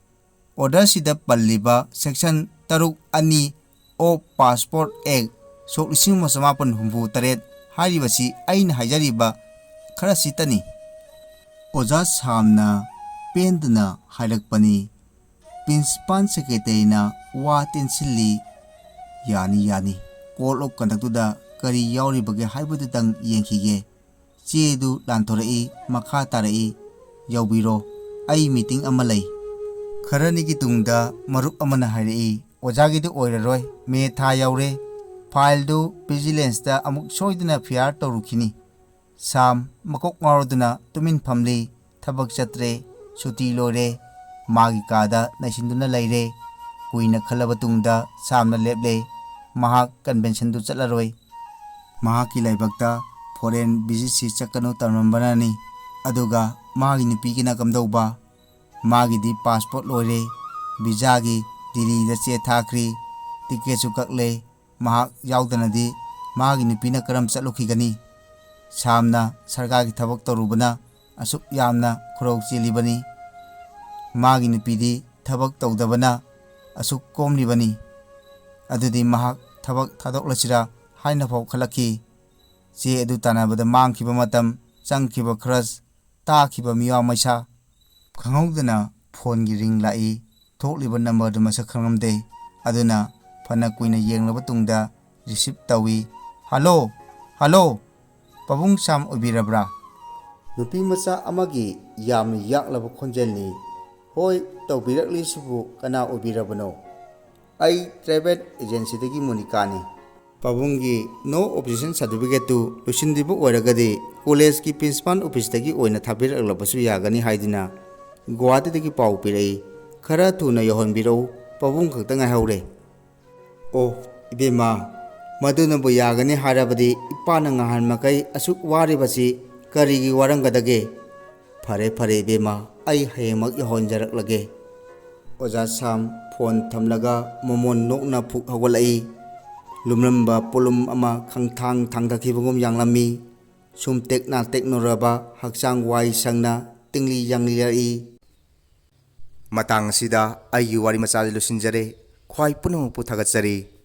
Orderꯁꯤꯗ ꯄꯜꯂꯤꯕ section ꯇꯔꯨꯛ ꯑꯅꯤ of Passport Act ꯁꯣꯛ ꯂꯤꯁꯤꯡ ꯑꯃ ꯆꯃꯥꯄꯟ ꯍꯨꯝꯐꯨ ꯇꯔꯦꯠ ꯍꯥꯏꯔꯤꯕꯁꯤ ꯑꯩꯅ ꯍꯥꯏꯖꯔꯤꯕ ꯈꯔꯁꯤꯇꯅꯤ꯫" ꯑꯣꯖꯥ ꯁꯥꯝꯅ ꯄꯦꯟꯗꯅ ꯍꯥꯏꯔꯛꯄꯅꯤ꯫ ꯄ꯭ꯔꯤꯟꯁꯤꯄꯥꯜ ꯁꯦꯀ꯭ꯔꯦꯇꯔꯤꯅ ꯋꯥ ꯇꯦꯟꯁꯤꯜꯂꯤ꯫ "ꯌꯥꯅꯤ, ꯌꯥꯅꯤ꯫ Code of Conductꯇꯨꯗ ꯀꯔꯤ ꯌꯥꯎꯔꯤꯕꯒꯦ ꯍꯥꯏꯕꯗꯨꯇꯪ ꯌꯦꯡꯈꯤꯒꯦ꯫" ꯆꯦꯗꯨ ꯂꯥꯟꯊꯣꯔꯛꯏ, ꯃꯈꯥ ꯇꯥꯔꯛꯏ, "ꯌꯥꯎꯕꯤꯔꯣ, ꯑꯩ meeting ꯑꯃ ꯂꯩ꯫" ꯈꯔꯅꯤꯒꯤ ꯇꯨꯡꯗ ꯃꯔꯨꯞ ꯑꯃꯅ ꯍꯥꯏꯔꯛꯏ, "ꯑꯣꯖꯥꯒꯤꯗꯨ ꯑꯣꯏꯔꯔꯣꯏ, ꯃꯦ ꯊꯥ ꯌꯧꯔꯦ꯫ Fileꯗꯨ vigilanceꯇ ꯑꯃꯨꯛ ꯁꯣꯏꯗꯅ fire ꯇꯧꯔꯨꯈꯤꯅꯤ꯫" ꯁꯥꯝ ꯃꯀꯣꯛ ꯉꯥꯎꯔꯗꯨꯅ ꯇꯨꯃꯤꯟ ꯐꯝꯂꯤ꯫ ꯊꯕꯛ ꯆꯠꯇ꯭ꯔꯦ, ꯁꯨꯇꯤ ꯂꯣꯏꯔꯦ꯫ ꯃꯥꯒꯤ ꯀꯥꯗ ꯅꯩꯁꯤꯟꯗꯨꯅ ꯂꯩꯔꯦ꯫ ꯀꯨꯏꯅ ꯈꯜꯂꯕ ꯇꯨꯡꯗ ꯁꯥꯝꯅ ꯂꯦꯞꯂꯦ꯫ ꯃꯍꯥꯛ conventionꯗꯨ ꯆꯠꯂꯔꯣꯏ꯫ ꯃꯍꯥꯛꯀꯤ ꯂꯥꯏꯕꯛꯇ foreign visitꯁꯤ ꯆꯠꯀꯅꯨ ꯇꯝꯂꯝꯕꯅꯅꯤ꯫ ꯑꯗꯨꯒ ꯃꯥꯒꯤ ꯅꯨꯄꯤꯒꯤꯅ ꯀꯝꯗꯧꯕ? ꯃꯥꯒꯤꯗꯤ passport ꯂꯣꯏꯔꯦ, visaꯒꯤ ꯗꯤꯜꯂꯤꯗ ꯆꯦ ꯊꯥꯈ꯭ꯔꯤ꯫ ꯇꯤꯀꯦꯠꯁꯨ ꯀꯛꯂꯦ꯫ ꯃꯍꯥꯛ ꯌꯥꯎꯗꯅꯗꯤ ꯃꯥꯒꯤ ꯅꯨꯄꯤꯅ ꯀꯔꯝ ꯆꯠꯂꯨꯈꯤꯒꯅꯤ? ꯁꯥꯝꯅ ꯁꯔꯀꯥꯔꯒꯤ ꯊꯕꯛ ꯇꯧꯔꯨꯕꯅ ꯑꯁꯨꯛ ꯌꯥꯝꯅ ꯈꯨꯔꯧ ꯆꯦꯜꯂꯤꯕꯅꯤ꯫ ꯃꯥꯒꯤ ꯅꯨꯄꯤꯗꯤ ꯊꯕꯛ ꯇꯧꯗꯕꯅ ꯑꯁꯨꯛ ꯀꯣꯝꯂꯤꯕꯅꯤ꯫ ꯑꯗꯨꯗꯤ ꯃꯍꯥꯛ ꯊꯕꯛ ꯊꯥꯗꯣꯛꯂꯁꯤꯔꯥ ꯍꯥꯏꯅ ꯐꯥꯎ ꯈꯜꯂꯛꯈꯤ꯫ ꯆꯦ ꯑꯗꯨ ꯇꯥꯟꯅꯕꯗ ꯃꯥꯡꯈꯤꯕ ꯃꯇꯝ, ꯆꯪꯈꯤꯕ ꯈꯔꯆ, ꯇꯥꯈꯤꯕ ꯃꯤꯋꯥ ꯃꯩꯁꯥ꯫ ꯈꯪꯍꯧꯗꯅ ꯐꯣꯟꯒꯤ ꯔꯤꯡ ꯂꯥꯛꯏ꯫ ꯊꯣꯛꯂꯤꯕ ꯅꯝꯕꯔꯗꯨ ꯃꯁꯛ ꯈꯪꯂꯝꯗꯦ꯫ ꯑꯗꯨꯅ ꯐꯅ ꯀꯨꯏꯅ ꯌꯦꯡꯂꯕ ꯇꯨꯡꯗ ꯔꯤꯁꯤꯞ ꯇꯧꯏ꯫ "ꯍꯜꯂꯣ, ꯍꯜꯂꯣ, ꯄꯥꯕꯨꯡ ꯁꯥꯝ ꯑꯣꯏꯕꯤꯔꯕ꯭ꯔꯥ?" ꯅꯨꯄꯤ ꯃꯆꯥ ꯑꯃꯒꯤ ꯌꯥꯝꯅ ꯌꯥꯛꯂꯕ ꯈꯣꯟꯖꯦꯜꯅꯤ꯫ "ꯍꯣꯏ, ꯇꯧꯕꯤꯔꯛꯂꯤꯁꯤꯕꯨ ꯀꯅꯥ ꯑꯣꯏꯕꯤꯔꯕꯅꯣ?" "ꯑꯩ ꯇ꯭ꯔꯥꯚꯦꯜ ꯑꯦꯖꯦꯟꯁꯤꯗꯒꯤ ꯃꯣꯅꯤꯀꯥꯅꯤ꯫ ꯄꯥꯕꯨꯡꯒꯤ ꯅꯣ ꯑꯣꯕꯖꯦꯛꯁꯟ ꯁꯥꯔꯇꯤꯐꯤꯀꯦꯠꯇꯨ ꯂꯣꯏꯁꯤꯟꯗ꯭ꯔꯤꯕ ꯑꯣꯏꯔꯒꯗꯤ ꯀꯣꯂꯦꯖꯀꯤ ꯄ꯭ꯔꯤꯟꯁꯤꯄꯥꯜ ꯑꯣꯐꯤꯁꯇꯒꯤ ꯑꯣꯏꯅ ꯊꯥꯕꯤꯔꯛꯂꯕꯁꯨ ꯌꯥꯒꯅꯤ ꯍꯥꯏꯗꯨꯅ ꯒꯨꯋꯥꯍꯥꯇꯤꯗꯒꯤ ꯄꯥꯎ ꯄꯤꯔꯛꯏ꯫ ꯈꯔ ꯊꯨꯅ ꯌꯧꯍꯟꯕꯤꯔꯛꯎ, ꯄꯥꯕꯨꯡ ꯈꯛꯇ ꯉꯥꯏꯍꯧꯔꯦ꯫" "ꯑꯣ, ꯏꯕꯦꯝꯃ, ꯃꯗꯨꯅꯕꯨ ꯌꯥꯒꯅꯤ ꯍꯥꯏꯔꯕꯗꯤ ꯏꯄꯥꯅ ꯉꯍꯥꯟ ꯃꯈꯩ ꯑꯁꯨꯛ ꯋꯥꯔꯤꯕꯁꯤ ꯀꯔꯤꯒꯤ ꯋꯥꯔꯝꯒꯗꯒꯦ? ꯐꯔꯦ, ꯐꯔꯦ ꯏꯕꯦꯝꯃ, ꯑꯩ ꯍꯌꯦꯡꯃꯛ ꯌꯧꯍꯟꯖꯔꯛꯂꯒꯦ꯫" ꯑꯣꯖꯥ ꯁꯥꯝ ꯐꯣꯟ ꯊꯝꯂꯒ ꯃꯃꯣꯟ ꯅꯣꯛꯅ ꯐꯨꯛ ꯍꯧꯒꯠꯂꯛꯏ꯫ ꯂꯨꯝꯂꯝꯕ ꯄꯣꯠꯂꯨꯝ ꯑꯃ ꯈꯪꯊꯥꯡ ꯊꯥꯡꯊꯈꯤꯕꯒꯨꯝ ꯌꯥꯡꯂꯝꯃꯤ꯫ ꯁꯨꯝ ꯇꯦꯛꯅ ꯇꯦꯛꯅꯔꯕ ꯍꯛꯆꯥꯡ ꯋꯥꯏ ꯁꯪꯅ ꯇꯤꯡꯂꯤ ꯌꯥꯡꯂꯤꯔꯛꯏ꯫ ꯃꯇꯥꯡ ꯑꯁꯤꯗ ꯑꯩꯒꯤ ꯋꯥꯔꯤ ꯃꯆꯥꯁꯤ ꯂꯣꯏꯁꯤꯟꯖꯔꯦ꯫ ꯈ꯭ꯋꯥꯏ ꯄꯨꯝꯅꯃꯛꯄꯨ ꯊꯥꯒꯠꯆꯔꯤ꯫